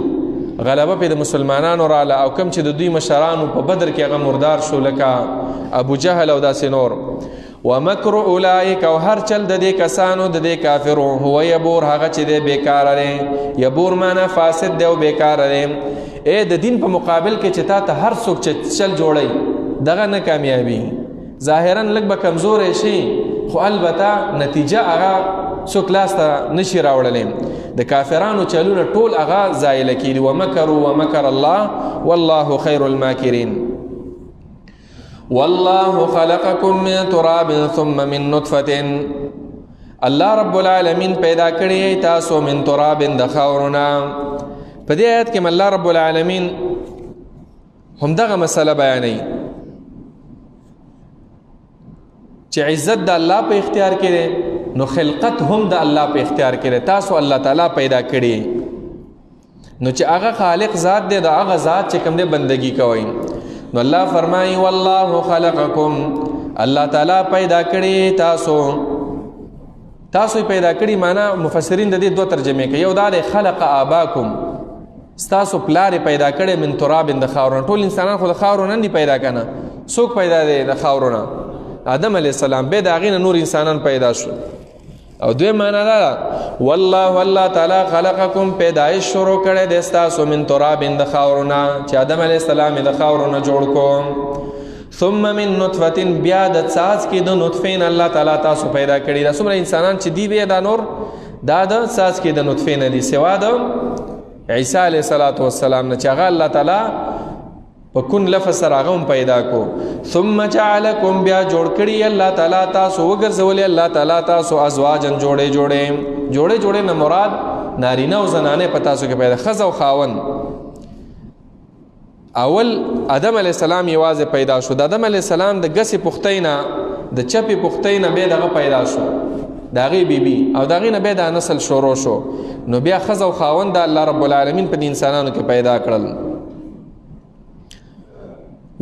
غلبه پې د مسلمانانو راله، او کوم چې د دوی مشرانو په بدر کې هغه مردار شو لکه ابو جهل او داسې نور. ومکر اولئک، او هر چل د دې کسانو د دې کافرو، هو یبور، هغه چې دی بیکاره دی. یبور معنا فاسد دی او بیکاره دی. ای د دین په مقابل کې چې تا ته هر څوک چې چل جوړوي دغه نه کامیابي، ظاهرا لږ به کمزوری شي خو البته نتیجه هغه څوک لاسته نشي راوړلی. د کافرانو چلونه ټول هغه زایله کېږي. ومکروا ومکر الله والله خیر الماکرین. والله خلقکم من تراب ثم من نطفة، الله رب العالمین پیدا کړی تاسو من تراب د خاورونه. په دې آیت کې الله رب العالمین همدغه مسله بیانوي چې عزت د الله په اختیار کې دی، نو خلقت هم د الله په اختیار کې دی، تاسو الله تعالی پیدا کړی. نو چې هغه خالق ذات دی، د هغه ذات چې کوم دی بندگی کوي. نو الله فرمایي والله خلقکم، الله تعالی پیدا کړی تاسو، تاسو پیدا کړی. معنا مفسرین د دې دوه ترجمه کوي، یو دا دی خلق آباکم، ستاسو پلار پیدا کړی من تراب د خاورو. ټول انسانان خو د خاورو نه دي پیدا کنه، څوک پیدا دی د خاورو نه؟ آدم علیه السلام، به د هغې نه نور انسانان پیدا شو. او دوی معنا دا ده والله الله تعالی خلقکم، پیدایش شروع کړی دی ستاسو من تراب د خاورو نه، چې آدم علیه السلام یې د خاورو نه جوړ کو. ثم من نطفة، بیا د څاڅکي د نطفې نه الله تعالی تاسو پیدا کړي. دا څومره انسانان چې دي بیا دا نور دا د څاڅکي د نطفې نه دي، سوا د عیسی علیه الصلاة والسلام نه چې هغه الله تعالی په کن لفظ سره هغه هم پیدا کو. ثم جعلکم، بیا جوړ کړي الله تعالی تاسو، وګرځولې الله تعالی تاسو ازواجا، جوړې جوړې، جوړې جوړې نه مراد نارینه او زنانه په تاسو کې پیدا، ښځه او خاوند. اول آدم علیه السلام یوازې پیدا شو، د آدم علیه السلام د ګسې پختۍ نه، د چپې پختۍ نه بیا دغه پیدا شو، د هغې بیبي، او د هغې نه بیا دا نسل شروع شو. نو بیا ښځه او خاوند د الله رب العالمین په دې انسانانو کې پیدا کړل.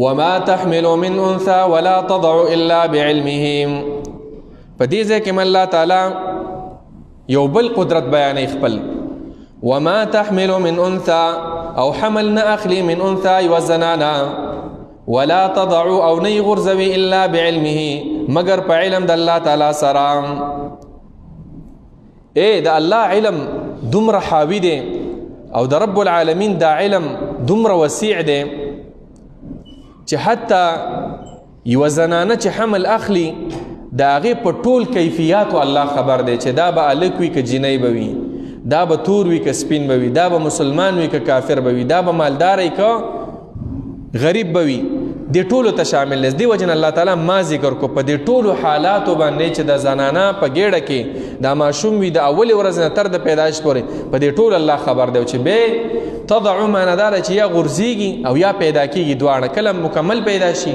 وما تحمل من انثى ولا تضع الا بعلمه. په دې ځای کې الله تعالی یو بل قدرت بیانوي خپل. وما تحمل من انثى، او حمل نه اخلي من انثى یوه زنانه، ولا تضع او نه یې غورځوي الا بعلمه، مګر په علم د الله تعالی سره. ای د الله علم دومره حاوي دی، او د رب العالمین دا علم دومره وسیع دی چې حتی یوه زنانه چې حمل اخلي د هغې په ټول کیفیاتو الله خبر دی، چې دا به هلک وي که جینۍ به وي، دا به تور وي که سپین به وي، دا به مسلمان وي که کافر به وي، دا به مالدار وي که غریب به وي، دې ټولو ته شامل دی. دې وجې نه الله تعالی ما ذکر کو په دې ټولو حالاتو باندې چې د زنانه په ګېډه کې دا ماشوم وي د اولې ورځې نه تر د پیدایش پورې، په دې ټولو الله خبر دی. چې به تضع معنا دا ده چې یا غورځېږي او یا پیدا کېږي، دواړه کله مکمل پیدا شي،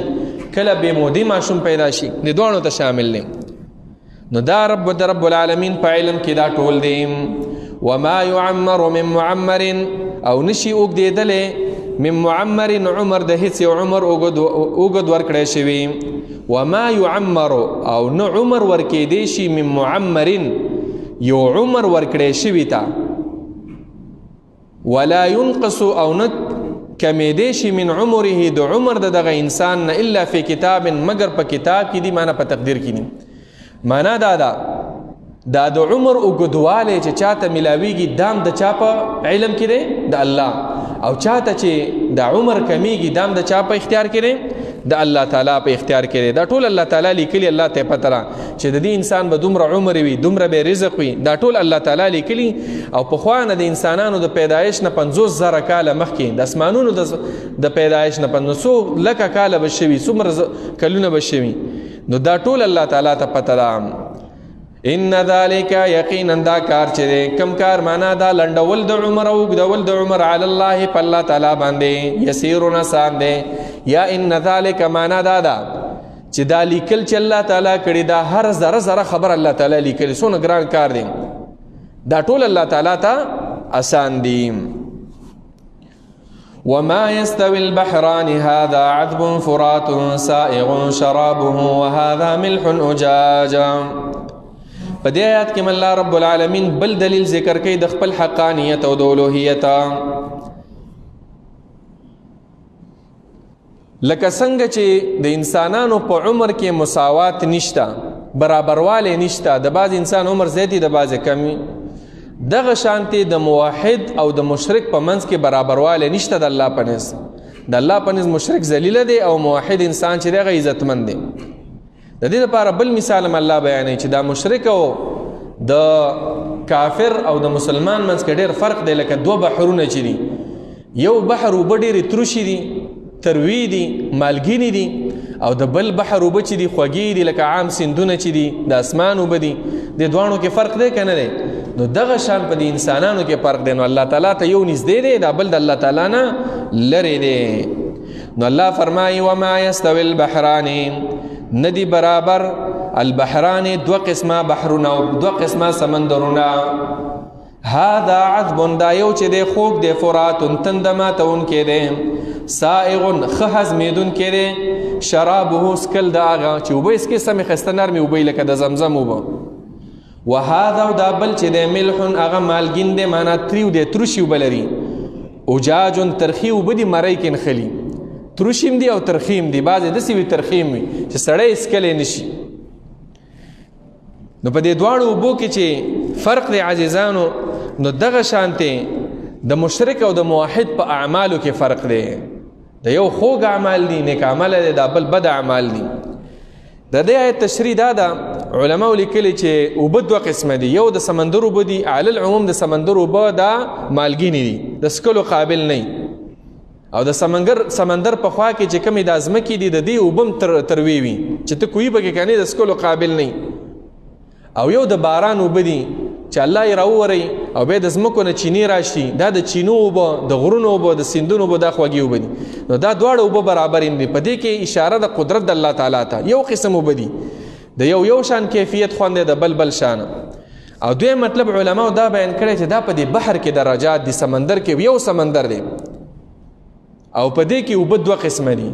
کله بې مودې ماشوم پیدا شي، دې دواړو ته شامل دی. نو دا رب د رب العالمین په علم کې دا ټول دی. وما يعمر من معمر، او نشي اوږدېدلی من معمر، عمر د هیڅ یو عمر اوږد ورکړی شوی. وما يعمر، او نه عمر ورکېدی شي من معمر، یو عمر ورکړی شوی ته، ولا ينقص، او نه کمېدی شي من عمره، د عمر د دغه انسان نه، الا فی کتاب، مګر په کتاب کې دی، معنا په تقدیر کې دی. معنا دا ده دا د عمر اوږدوالی چې چاته ملاویږي دام د چا په علم کې دی؟ د الله. او چاته چې د عمر کمیږي دام د چا په اختیار کې دی؟ د الله تعالی په اختیار کې دی. دا ټول الله تعالی لیکلي، الله ته پته ده چې د دې انسان به دومره عمر وي، دومره به رزق وي، دا ټول الله تعالی لیکلي. او پخوا نه د انسانانو د پیدایش نه 50,000 کاله مخکې، د اسمانونو د پیدایش نه 500 لکه کاله به شوي، څومره کلونه به شوي، نو دا ټول الله تعالی ته پته ده. ان ذالک، یقینا دا کار چې دی، کم کار؟ معنا دا لنډول د عمر او اوږدول د عمر، علی الله، په الله تعالی باندې، یسیر، آسان دی. یا ان ذالک معنا دا ده چې دا لیکل چې الله تعالی کړي، دا هر ذره ذره خبر الله تعالی لیکلي، څونه ګران کار دی، دا ټول الله تعالی ته آسان دی. وما يستوي البحران هذا عذب فرات سائغ شرابه وهذا ملح أجاج. په دې آیات کې الله رب العالمین بل دلیل ذکر کوي د خپل حقانیت او د الوهیت. لکه څنګه چې د انسانانو په عمر کې مساوات نشته، برابروالی نشته، د بعض انسان عمر زیات دی، د بعض کم وي، دغه شانتې د موحد او د مشرک په منځ کې برابروالی نشته. د الله په نزد، د الله په نزد مشرک ذلیل دی او موحد انسان چې دی هغه عزتمند دی. د دې لپاره بل مثال هم الله بیانوي چې دا مشرک او د کافر او د مسلمان منځ کې ډېر فرق دی، لکه دوه بحرونه چې دي، یو بحر اوبه ډېرې تروشې دي، تروې دي، مالګینې دي، او د بل بحر اوبه چې دي خوږې دي، لکه عام سیندونه چې دي، د اسمان اوبه دي. دې دواړو کې فرق دی که نه دی؟ نو دغه شان په دې انسانانو کې فرق دی. نو الله تعالی ته یو نږدې دی، دا بل د الله تعالی نه لرې دی. نو الله فرمایي وما یستوي البحران، ندی برابر البحران دو قسمه بحرونه او دو قسمه سمندرونه. هذا عذب، دا یو چې دی خوږ دی، فرات تنده ماتونکی دی، سائغ ښه هضمېدونکی دی، شرابه څکل د هغه چې اوبه یې څکې سمې ښایسته نرمې اوبه لکه د زمزم اوبه. وهذا او دا بل چې دی ملح، هغه مالګین دی، معنا تریو دی، ترشي اوبه لري، اجاج ترخې اوبه دي، مرۍ کې نښلي، ترشیم دي او ترخیم دي، بعضې داسې وي ترخیم وي چې سړی یې څکلی نشي. نو په دې دواړو اوبو کې چې فرق دی عزیزانو، نو دغه شانتې د مشرک او د موحد په اعمالو کې فرق دی. د یو خوږ اعمال دي، نیک عمل دی، دا بل بد اعمال دي. د دې آیت تشریح دا ده، علماو لیکلي چې اوبه دوه قسمه دي، یو د سمندر اوبه دي، علی العموم د سمندر اوبه دا مالګینې دي، د څکلو قابل نه، او د سمندر په خوا کې چې کومې د ځمکې دي د دې اوبه هم تروې وي چې ته کوی پکې کنې د څکلو قابل نه. او یو د باران اوبه دي چې الله یې راووري او بیا د ځمکو نه چینې راشي، دا د چینو اوبه، د غرونو اوبه، د سیندونو اوبه، دا خوږې اوبه دي. نو دا دواړه اوبه برابر دي. په دې کې اشاره د قدرت د الله تعالی ته، یو قسم اوبه دي، د یو یو شان کیفیت خوند دی، د بل بل شان. او دویم مطلب علماو دا بیان کړی چې دا په دې بحر کې درجات دي، سمندر کې یو سمندر دی او په دې کې اوبه دوه قسمه دي.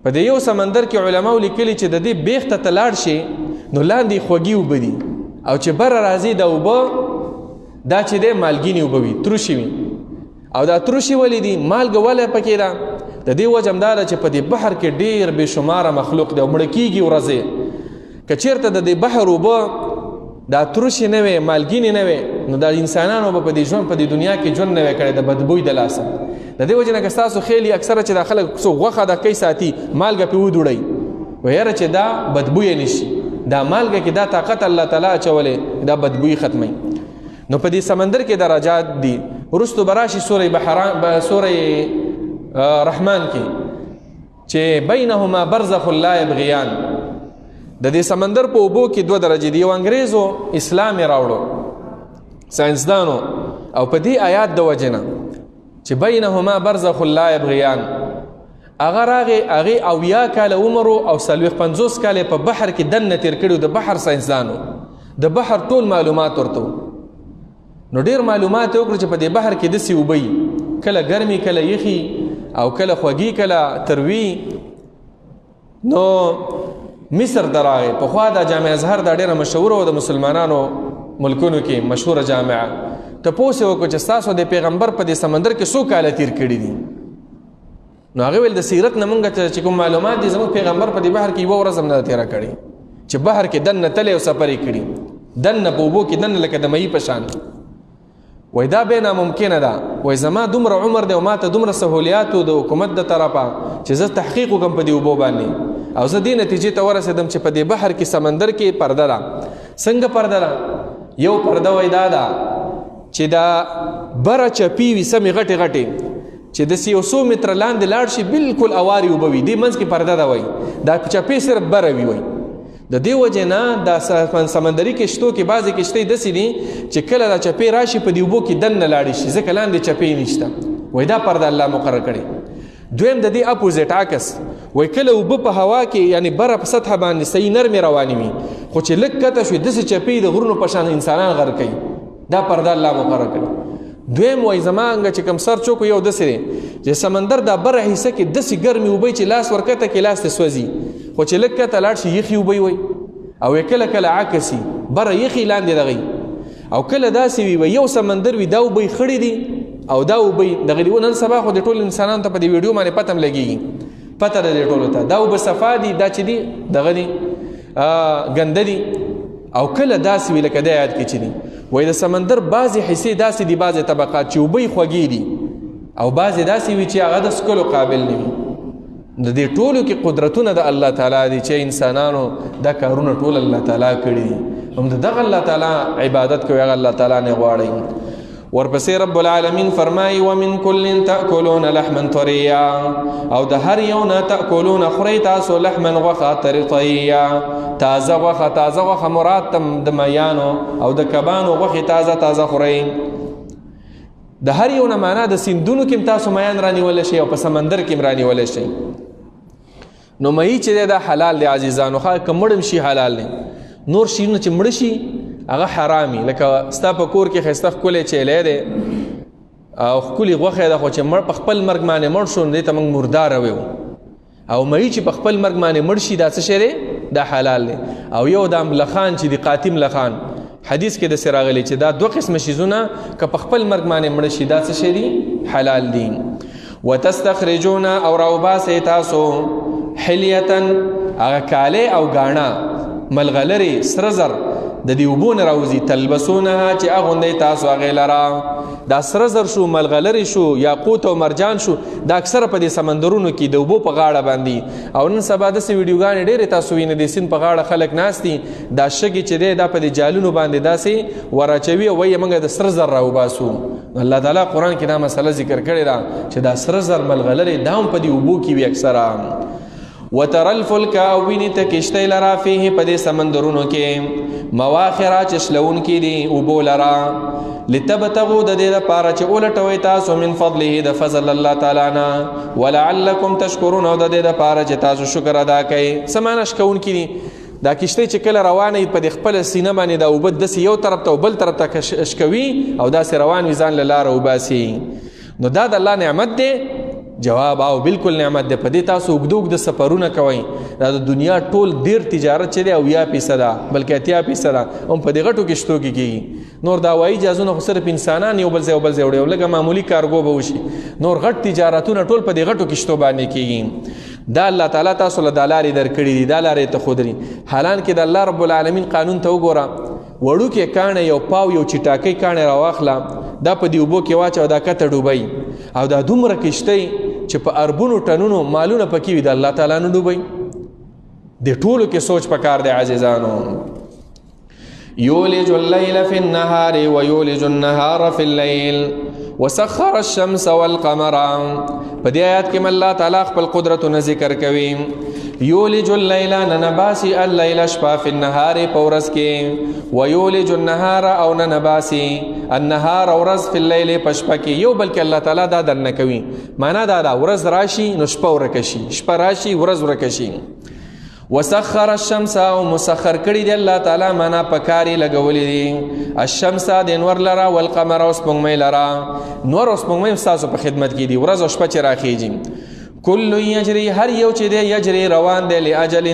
په دې یو سمندر کې علماو لیکلي چې د دې بیخ ته لاړ شي نو لاندې خوږې اوبه دي، او چې بره راځي دا اوبه دا چې دی مالګینې اوبه وي، ترشې وي. او دا ترشې ولې دي؟ مالګه ولې پکې ده؟ د دې وجه هم دا ده چې په دې بحر کې ډېر بې شماره مخلوق دی او مړه کېږي ورځې. که چېرته د دې بحر اوبه دا ترشې نه وې، مالګینې نه وې، نو دا انسانانو به په دې ژوند په دې دنیا کې ژوند نه وی کړی د بدبوی د لاسه. د دې وجې نه که ستاسو خیلي اکثره چې دا خلک څوک غوښه د کوي ساتي، مالګه پرې ودوړوي، ویره چې دا بدبویه نه شي، دا مالګه کې دا طاقت الله تعالی اچولی، دا بدبویي ختموي. نو په دې سمندر کې درجات دي. وروستو به راشي سورې بحران، سورې رحمان کې چې بینهما برزخ لا یبغیان. د دې سمندر په اوبو کې دوه درجې دي. یو انګریزو اسلام یې راوړو، ساینسدانو، او په دې آیات د وجې نه چې بینهما برزخ لا یبغیان، هغه راغی، هغې 70 کاله عمر او 40-50 کاله په بحر کې دننه تېر کړي. د بحر ساینسدانو د بحر ټول معلومات ورته، نو ډېر معلومات یې وکړو چې په دې بحر کې داسې اوبه وي، کله ګرمي، کله یخي، او کله خوږي، کله تروي. نو مصر ته راغی. پخوا دا جامع ازهر دا ډېره مشهوره وه د مسلمانانو ملکونو کې مشهوره جامعه. تپوس یې وکړو چې ستاسو د پیغمبر په دې سمندر کې څو کاله تېر کړي دي؟ نو هغه ویل د سیرت نه مونږ ته چې کوم معلومات دي، زموږ پیغمبر په دې بحر کې یوه ورځ هم نه ده تېره کړې چې بحر کې دننه تللی او سفر یې کړي، دننه په اوبو کې دننه لکه د مهي په شان. وایي دا بیا ناممکنه ده. وایي زما دومره عمر دی او ما ته دومره سهولیاتو د حکومت د طرفه چې زه تحقیق وکړم په دې اوبو باندې، او زه دې نتیجې ته ورسېدم چې په دې بحر کې سمندر کې پرده ده. څنګه پرده ده؟ یو پرده وایي دا ده چې دا بره چپی وي، سمې غټې غټې، چې داسې یو څو متره لاندې لاړ شي بالکل اوارې اوبه وي، دې منځ کې پرده ده. وایي دا چپې صرف بره وي. وایي د دې وجې نه دا سمندري کښتو کې بعضې کښتۍ داسې دي چې کله دا چپې راشي په دې اوبو کې دننه لاړې شي، ځکه لاندې چپې نشته. وایي دا پرده الله مقرر کړې. دویم د دې اپوزیټ عکس، وایي کله اوبه په هوا کې یعنې بره په سطحه باندې صحیح نرمې روانې وي، خو چې لږ کته شوې داسې چپې د غرونو په شان انسانان غرق کوي، دا پرده الله مقرر کړې. دویم وایي زما انګه چې کوم سر چوکو یو داسې دی چې سمندر دا بره حصه کې داسې ګرمې اوبه چې لاس ورکته کې لاس ته سوځي، خو چې لږ کته لاړ شي یخې اوبه وي، او کله کله عکسي بره یخې لاندې دغه، او کله داسې وي یو سمندر وي دا اوبه خړې دي او دا اوبه دغه دي. نن سبا خو د ټولو انسانانو ته په دې ویډیو باندې پته هم لګېږي، پته ده دې ټولو ته، دا اوبه صفا دي، دا چې دي دغه دي ګنده دي. او کله داسې وي لکه دی آیات کې چې دي، وایي د سمندر بعضې حصې داسې دي، بعضې طبقات چې اوبه یې خوږې دي، او بعضې داسې وي چې هغه د څکلو قابل نه وي. د دې ټولو کې قدرتونه د الله تعالی دي چې انسانانو دا کارونه ټول الله تعالی کړي دي. هم د دغه الله تعالی عبادت کوي، هغه الله تعالی نه غواړي. ورپسې رب العالمین فرمایي ومن کل تأکلون لحما طریا، او د هر یو نه تأکلون خورئ تاسو لحما غوښه طریا، تازه غوښه. تازه غوښه مراد تم د میانو او د کبانو غوښې تازه تازه خورئ. د هر یو نه معنا د سیندونو کې هم تاسو میان رانیولی شئ او په سمندر کې هم رانیولی شئ. نو مئی چې دا حلال دی عزیزانو، خا که مړم شي حلال دی، نور شیونه چې مړ شي هغه حرامي. لکه ستا په کور کې ښایسته ښکلی چیلی دی او ښکلي غوښه ده، خو چې مړ په خپل مرګ باندې مړ شو نو دې ته موږ مردار ویو. او مئی چې په خپل مرګ باندې مړ شي دا څه شی دی؟ دا حلال دی. او یو دا ملخان چې دی قاتم لخان، حدیث کې داسې راغلی چې دا دوه قسمه شیزونه که په خپل مرګ باندې مړ شي دا څه شی دي؟ حلال دي. وتستخرجون او راوباسئ تاسو حلیة هغه کالې او ګاڼه ملغلرې سره زر د دې اوبو نه راوځي، تلبسونها چې اغوندئ تاسو هغې لره. دا سره زر شو، ملغلرې شو، یاقوت او مرجان شو، دا اکثره په دې سمندرونو کې د اوبو په غاړه باندې. او نن سبا داسې ویډیوګانې ډېرې تاسو وینئ، د سیند په غاړه خلک ناست دي، دا شګې چې دی دا په دې جالونو باندې داسې وراچوي او وایي موږ د سره زر راوباسو. الله تعالی قرآن کې دا مسله ذکر کړې ده چې دا سره زر ملغلرې دا هم په دې اوبو کې وي اکثره. وترى الفلک او ویني ته کښتۍ لره فیه په دې سمندرونو کې مواخره چې شلوونکي دي اوبو لره، لتبتغو د دې لپاره چې ولټوئ تاسو من فضله د فضل الله تعالی نه، ولعلکم تشکرون او د دې لپاره چې تاسو شکر ادا کړئ. څه معنی شکوونکي دي؟ دا کښتۍ چې کله روانه وي په دې خپله سینه باندې دا اوبه داسې یو طرف ته او بل طرف ته شکوي او داسې روان وي ځان له لاره وباسي. نو دا د الله نعمت دی؟ جواب او بالکل نعمت دی. په دې تاسو اوږده اوږده سفرونه کوئ. دا د دنیا ټول ډېر تجارت چې دی 70% ده، بلکې 80% ده، هم په دې غټو کښتو کې کېږي. نور دا هوایي جهازونه خو صرف انسانان یو بل ځای او بل ځای وړي او لږه معمولي کارګو به وشي، نور غټ تجارتونه ټول په دې غټو کښتو باندې کېږي. دا الله تعالی تاسو له دا لارې درکړي دي، دا لارې ته ښودلي. حالان کې د الله رب العالمین قانون ته وګوره، وړوکی کاڼی یو پاو یو چټاکۍ کاڼی راواخله، دا په دې اوبو کې واچوه، دا کته ډوبوي. او دا دومره کښتۍ چې په اربونو ټنونو مالونه پکې وي، د الله تعالی نه ډوبوي. دې ټولو کې سوچ پکار دی عزیزانو. یولج اللیل فی النهار ویولج النهار فی اللیل وسخر الشمس والقمر. په دې آیات کې الله تعالی خپل قدرتونه ذکر کوي. یولج اللیل ننباسی اللیل شپه فی النهار په ورځ کې، ویولج النهار او ننباسی النهار ورځ فی اللیل په شپه کې. یو بلکې الله تعالی دا دننه کوي، معنا دا ده ورځ راشي نو شپه ورکه شي، شپه راشي ورځ ورکه شي. وسخر الشمس او مسخر کړي دی الله تعالی، معنا په کار یې لګولي دي. الشمس د نور لره، والقمر او سپوږمۍ لره. نور او سپوږمۍ هم ستاسو په خدمت کې دي، ورځ او شپه چې راخیږي. کل یجری هر یو چې دی یجری روان دی لاجل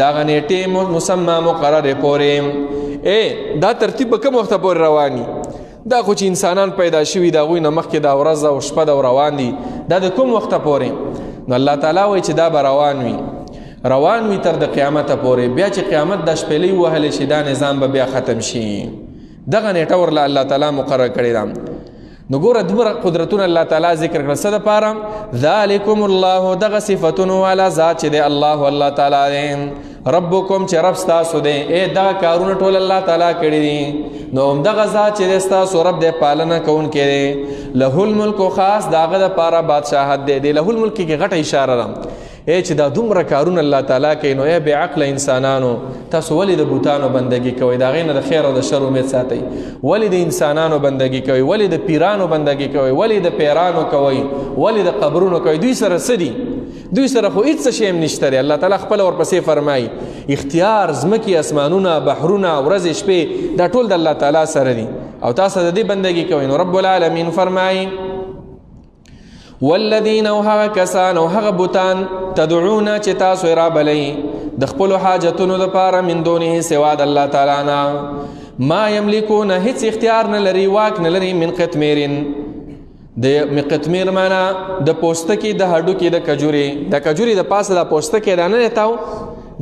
دغه نیټې مسمى مقررې پورې. دا ترتیب به کوم وخته پورې روان وي؟ دا خو چې انسانان پیدا شوي د هغوی نه مخکې دا ورځ او شپه دا روان دي، دا د کوم وخته پورې؟ نو الله تعالی وایي چې دا به روان وي، روان وي تر د قیامته پورې. بیا چې قیامت د شپېلۍ ووهلې شي دا نظام به بیا ختم شي. دغه نیټه ورله الله تعالی مقرر کړې ده. نو ګوره دومره قدرتونه الله تعالی ذکر کړل، څه دپاره؟ ذلکم الله، دغه صفتونو والا ذات چې دی الله الله تعالی دی، ربکم چې رب ستاسو دی. دغه کارونه ټول الله تعالی کړي دي. نو همدغه ذات چې دی ستاسو رب دی، پالنه کوونکی دی. له الملک خاص د هغه دپاره بادشاهت دی. دی له الملک کې غټه اشاره ده چې دا دومره کارونه الله تعالی کوي. نو ای بې عقله انسانانو، تاسو ولې د بوتانو بندګي کوئ؟ د هغې نه د خیر او د شر امید ساتئ. ولې د انسانانو بندګي کوئ؟ ولې د پیرانو بندګي کوئ؟ ولې د پیرانو کوئ؟ ولې د قبرونو کوئ؟ دوی سره څه دي؟ دوی سره خو هېڅ شی هم نشته دی. الله تعالی خپله ورپسې فرمایي اختیار ځمکې، اسمانونه، بحرونه، ورځې، شپې، دا ټول د الله تعالی سره دي او تاسو د دې بندګي کوئ. نو رب العالمین فرمایي والذین او هغه کسان او هغه بوتان تدعون چې تاسو یې رابلئ د خپلو حاجتونو دپاره من دونه سوا د الله تعالی نه، ما یملکون هیڅ اختیار نه لري، واک نه لري، من قطمیرین. د قطمیر معنا د پوستکي د هډوکي د کجوري، د کجوري د پاسه د پوستکي دا نه تاو،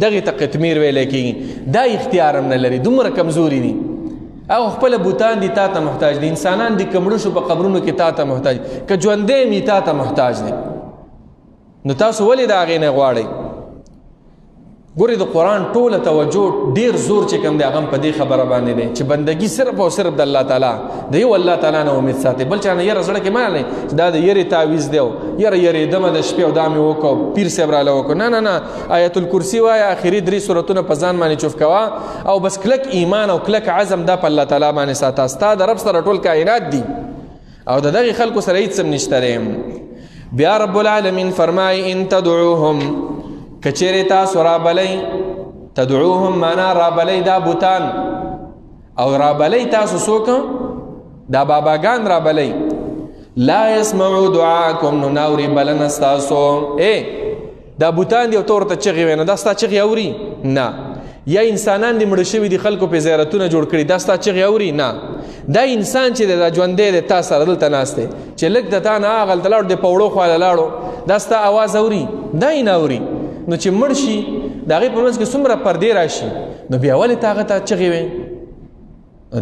دغې ته قطمیر ویلی کېږي. دا اختیار هم نه لري، دومره کمزوري دي. او خپل بوتان دي تا ته محتاج دي، انسانان دي که مړه شو په قبرونو کې تا ته محتاج، که ژوندی مي تا ته محتاج دي. نو تاسو ولې د هغې نه غواړئ؟ ګورئ د قرآن ټوله توجه ډېر زور چې کوم دی هغه هم په دې خبره باندې دی چې بندګي صرف او صرف د الله تعالی، د یو الله تعالی نه امید ساتي، بل چا نه. یاره زړه کې مه نه چې دا د یرې تعویذ دی او یاره یرېدمه د شپې او دا مې وکړو، پیر صاحب راله وکړو. نه نه نه، آیت الکرسي وایه، آخري درې سورتونه په ځان باندې چوف کوه او بس کلک ایمان او کلک عزم دا په الله تعالی باندې ساته. ستا د رب سره ټول کائنات دي او د دغې خلکو سره هېڅ هم نشته دی. بیا رب العالمین فرمایي ان تدعوهم، کچېرې تاسو رابلئ، تدعوهم معنا رابلئ دا بوتان، او رابلئ تاسو څوک؟ دا باباګان رابلئ. لا يسمعوا دعاءكم، نو ناوري بلنه ستاسو. دا بوتان دی او ته ورته چغې وې، نو دا ستا چغې اوري؟ نه. یا انسانان دي مړه شوي دي، خلکو پې زیارتونه جوړ کړي، دا ستا چغې اوري؟ نه. دا انسان چې دی دا ژوندی دی، تا سره دلته ناست دی، چې لږ د تا نه هغلته لاړو، د پوړو خواله لاړو، دا ستا اواز اوري؟ دا یې نه اوري. نو چې مړ شي د هغې په منځ کې څومره پردې راشي، نو بیا ولې ته هغه ته چغې وې؟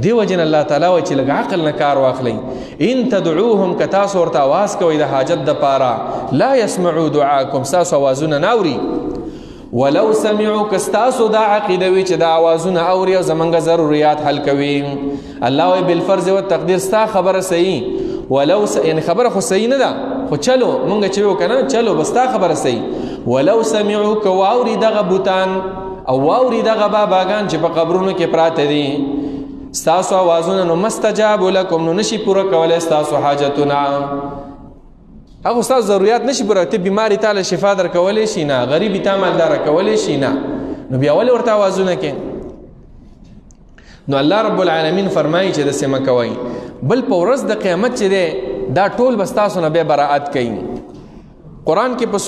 دې وجې نه الله تعالی وایي چې لږ عقل نه کار واخلئ. ان تدعوهم، که تاسو ورته اواز کوئ د حاجت دپاره، لا يسمعوا دعاکم، ستاسو اوازونه نه اوري. ولو سمعوا، که ستاسو دا عقیده وي چې دا اوازونه اوري او زمونږ ضروریات حل کوي، الله وایي بالفرض والتقدیر ستا خبره صحیح، ولو یعنی خبره خو صحیح نه ده، خو چلو مونږ چې ویو که نه، چلو بس ستا خبره صحیح. ولو سمعوا، که واوري دغه بوتان او واوري دغه باباګان چې په قبرونو کې پراته دي ستاسو اوازونه، نو مستجاب لکم، نو نشي پوره کولی ستاسو حاجتونه. هغه ستاسو ضروریات نشي پوره، ته بیماری تا له شفا درکولی شي نه، غریبي تا مالداره کولی شي نه، نو بیا ولې ورته اوازونه کې؟ نو الله رب العالمین فرمایي چې داسې مه کوئ. بل په ورځ د قیامت چې دی دا ټول به ستاسو نه بیا براعت کوي. قرآن کې په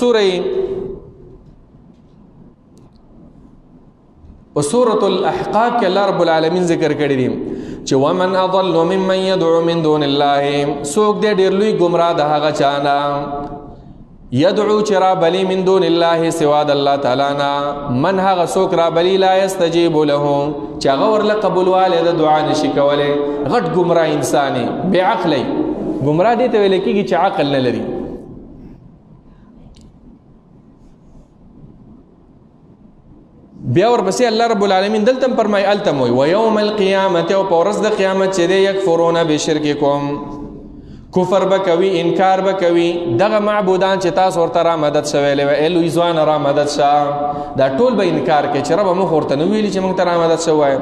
په سورة الاحقاف کې الله رب العالمین ذکر کړی دی چې ومن اضل ممن يدعو من دون الله، څوک دی ډېر لوی ګمراه د هغه چا نه، يدعو چې رابلي من دون الله، سوا د الله تعالی نه، من هغه څوک رابلي لا يستجيب له، چې هغه ورله قبولوالی د دعا نشي کولی. غټ ګمراه انسان دی، بې عقلی. ګمراه دې ته ویل کېږي چې عقل نه لري. بیا ورپسې الله رب العالمین دلته هم فرمایي، هلته هم وایي ویوم القیامت، او په ورځ د قیامت چې دی یکفرون بشرککم، کفر به کوي، انکار به کوي دغه معبودان چې تاسو ورته را مدد شویلی وی، ای لوی ځوانه را مدد شه، دا ټول به انکار کوي چې ربه موږ ورته نه ویلي چې موږ ته را مدد شه ووایه.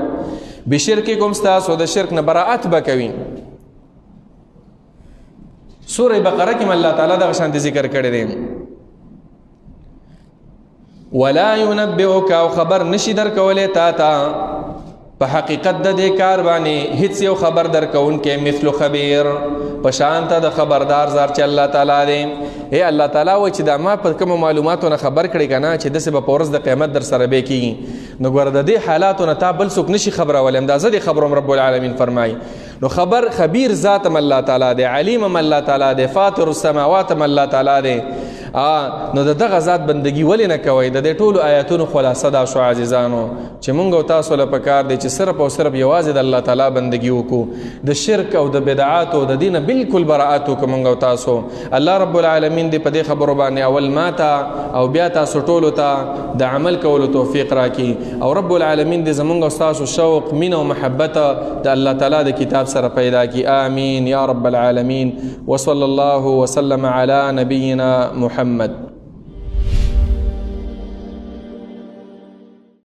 بشرککم، ستاسو د شرک نه براعت به کوي. سورة بقره کې الله تعالی دغه شان ذکر کړی دی. ولا ينبئك، او خبر نشي درکولی تا ته په حقیقت د دې کار باندې هیڅ یو خبر درکوونکی مثل خبیر، په شان ته د خبردار زار چې الله تعالی دی. ای الله تعالی وایي چې دا ما په کومو معلوماتو نه خبر کړی که نه چې داسې به په ورځ د قیامت در سره به کېږي، نو ګوره د دې حالاتو نه تا بل څوک نشي خبرولی، همدا زه دې خبروم رب العالمین فرمایي. نو خبر خبیر ذات هم الله تعالی دی، علیم هم الله تعالی دی، فاطر السماوات هم الله تعالی دی. نو د دغه ذات بندگی ولې نه کوئ؟ د دې ټولو آیاتونو خلاصه دا شو عزیزانو چې مونږ او تاسو له پکار دی چې صرف او صرف یوازې د الله تعالی بندگی وکړو، د شرک او د بدعات او د دین بالکل براءت وکړو مونږ او تاسو. الله رب العالمین دې په دې خبرو باندې اول ماته او بیا تاسو ټولو ته د عمل کولو توفیق راکړي، او رب العالمین دې زمونږ او تاسو شوق، مینه او محبت د الله تعالی د کتاب سره پیدا کړي. آمین یا رب العالمین. وصلی الله وسلم علی نبینا محمد.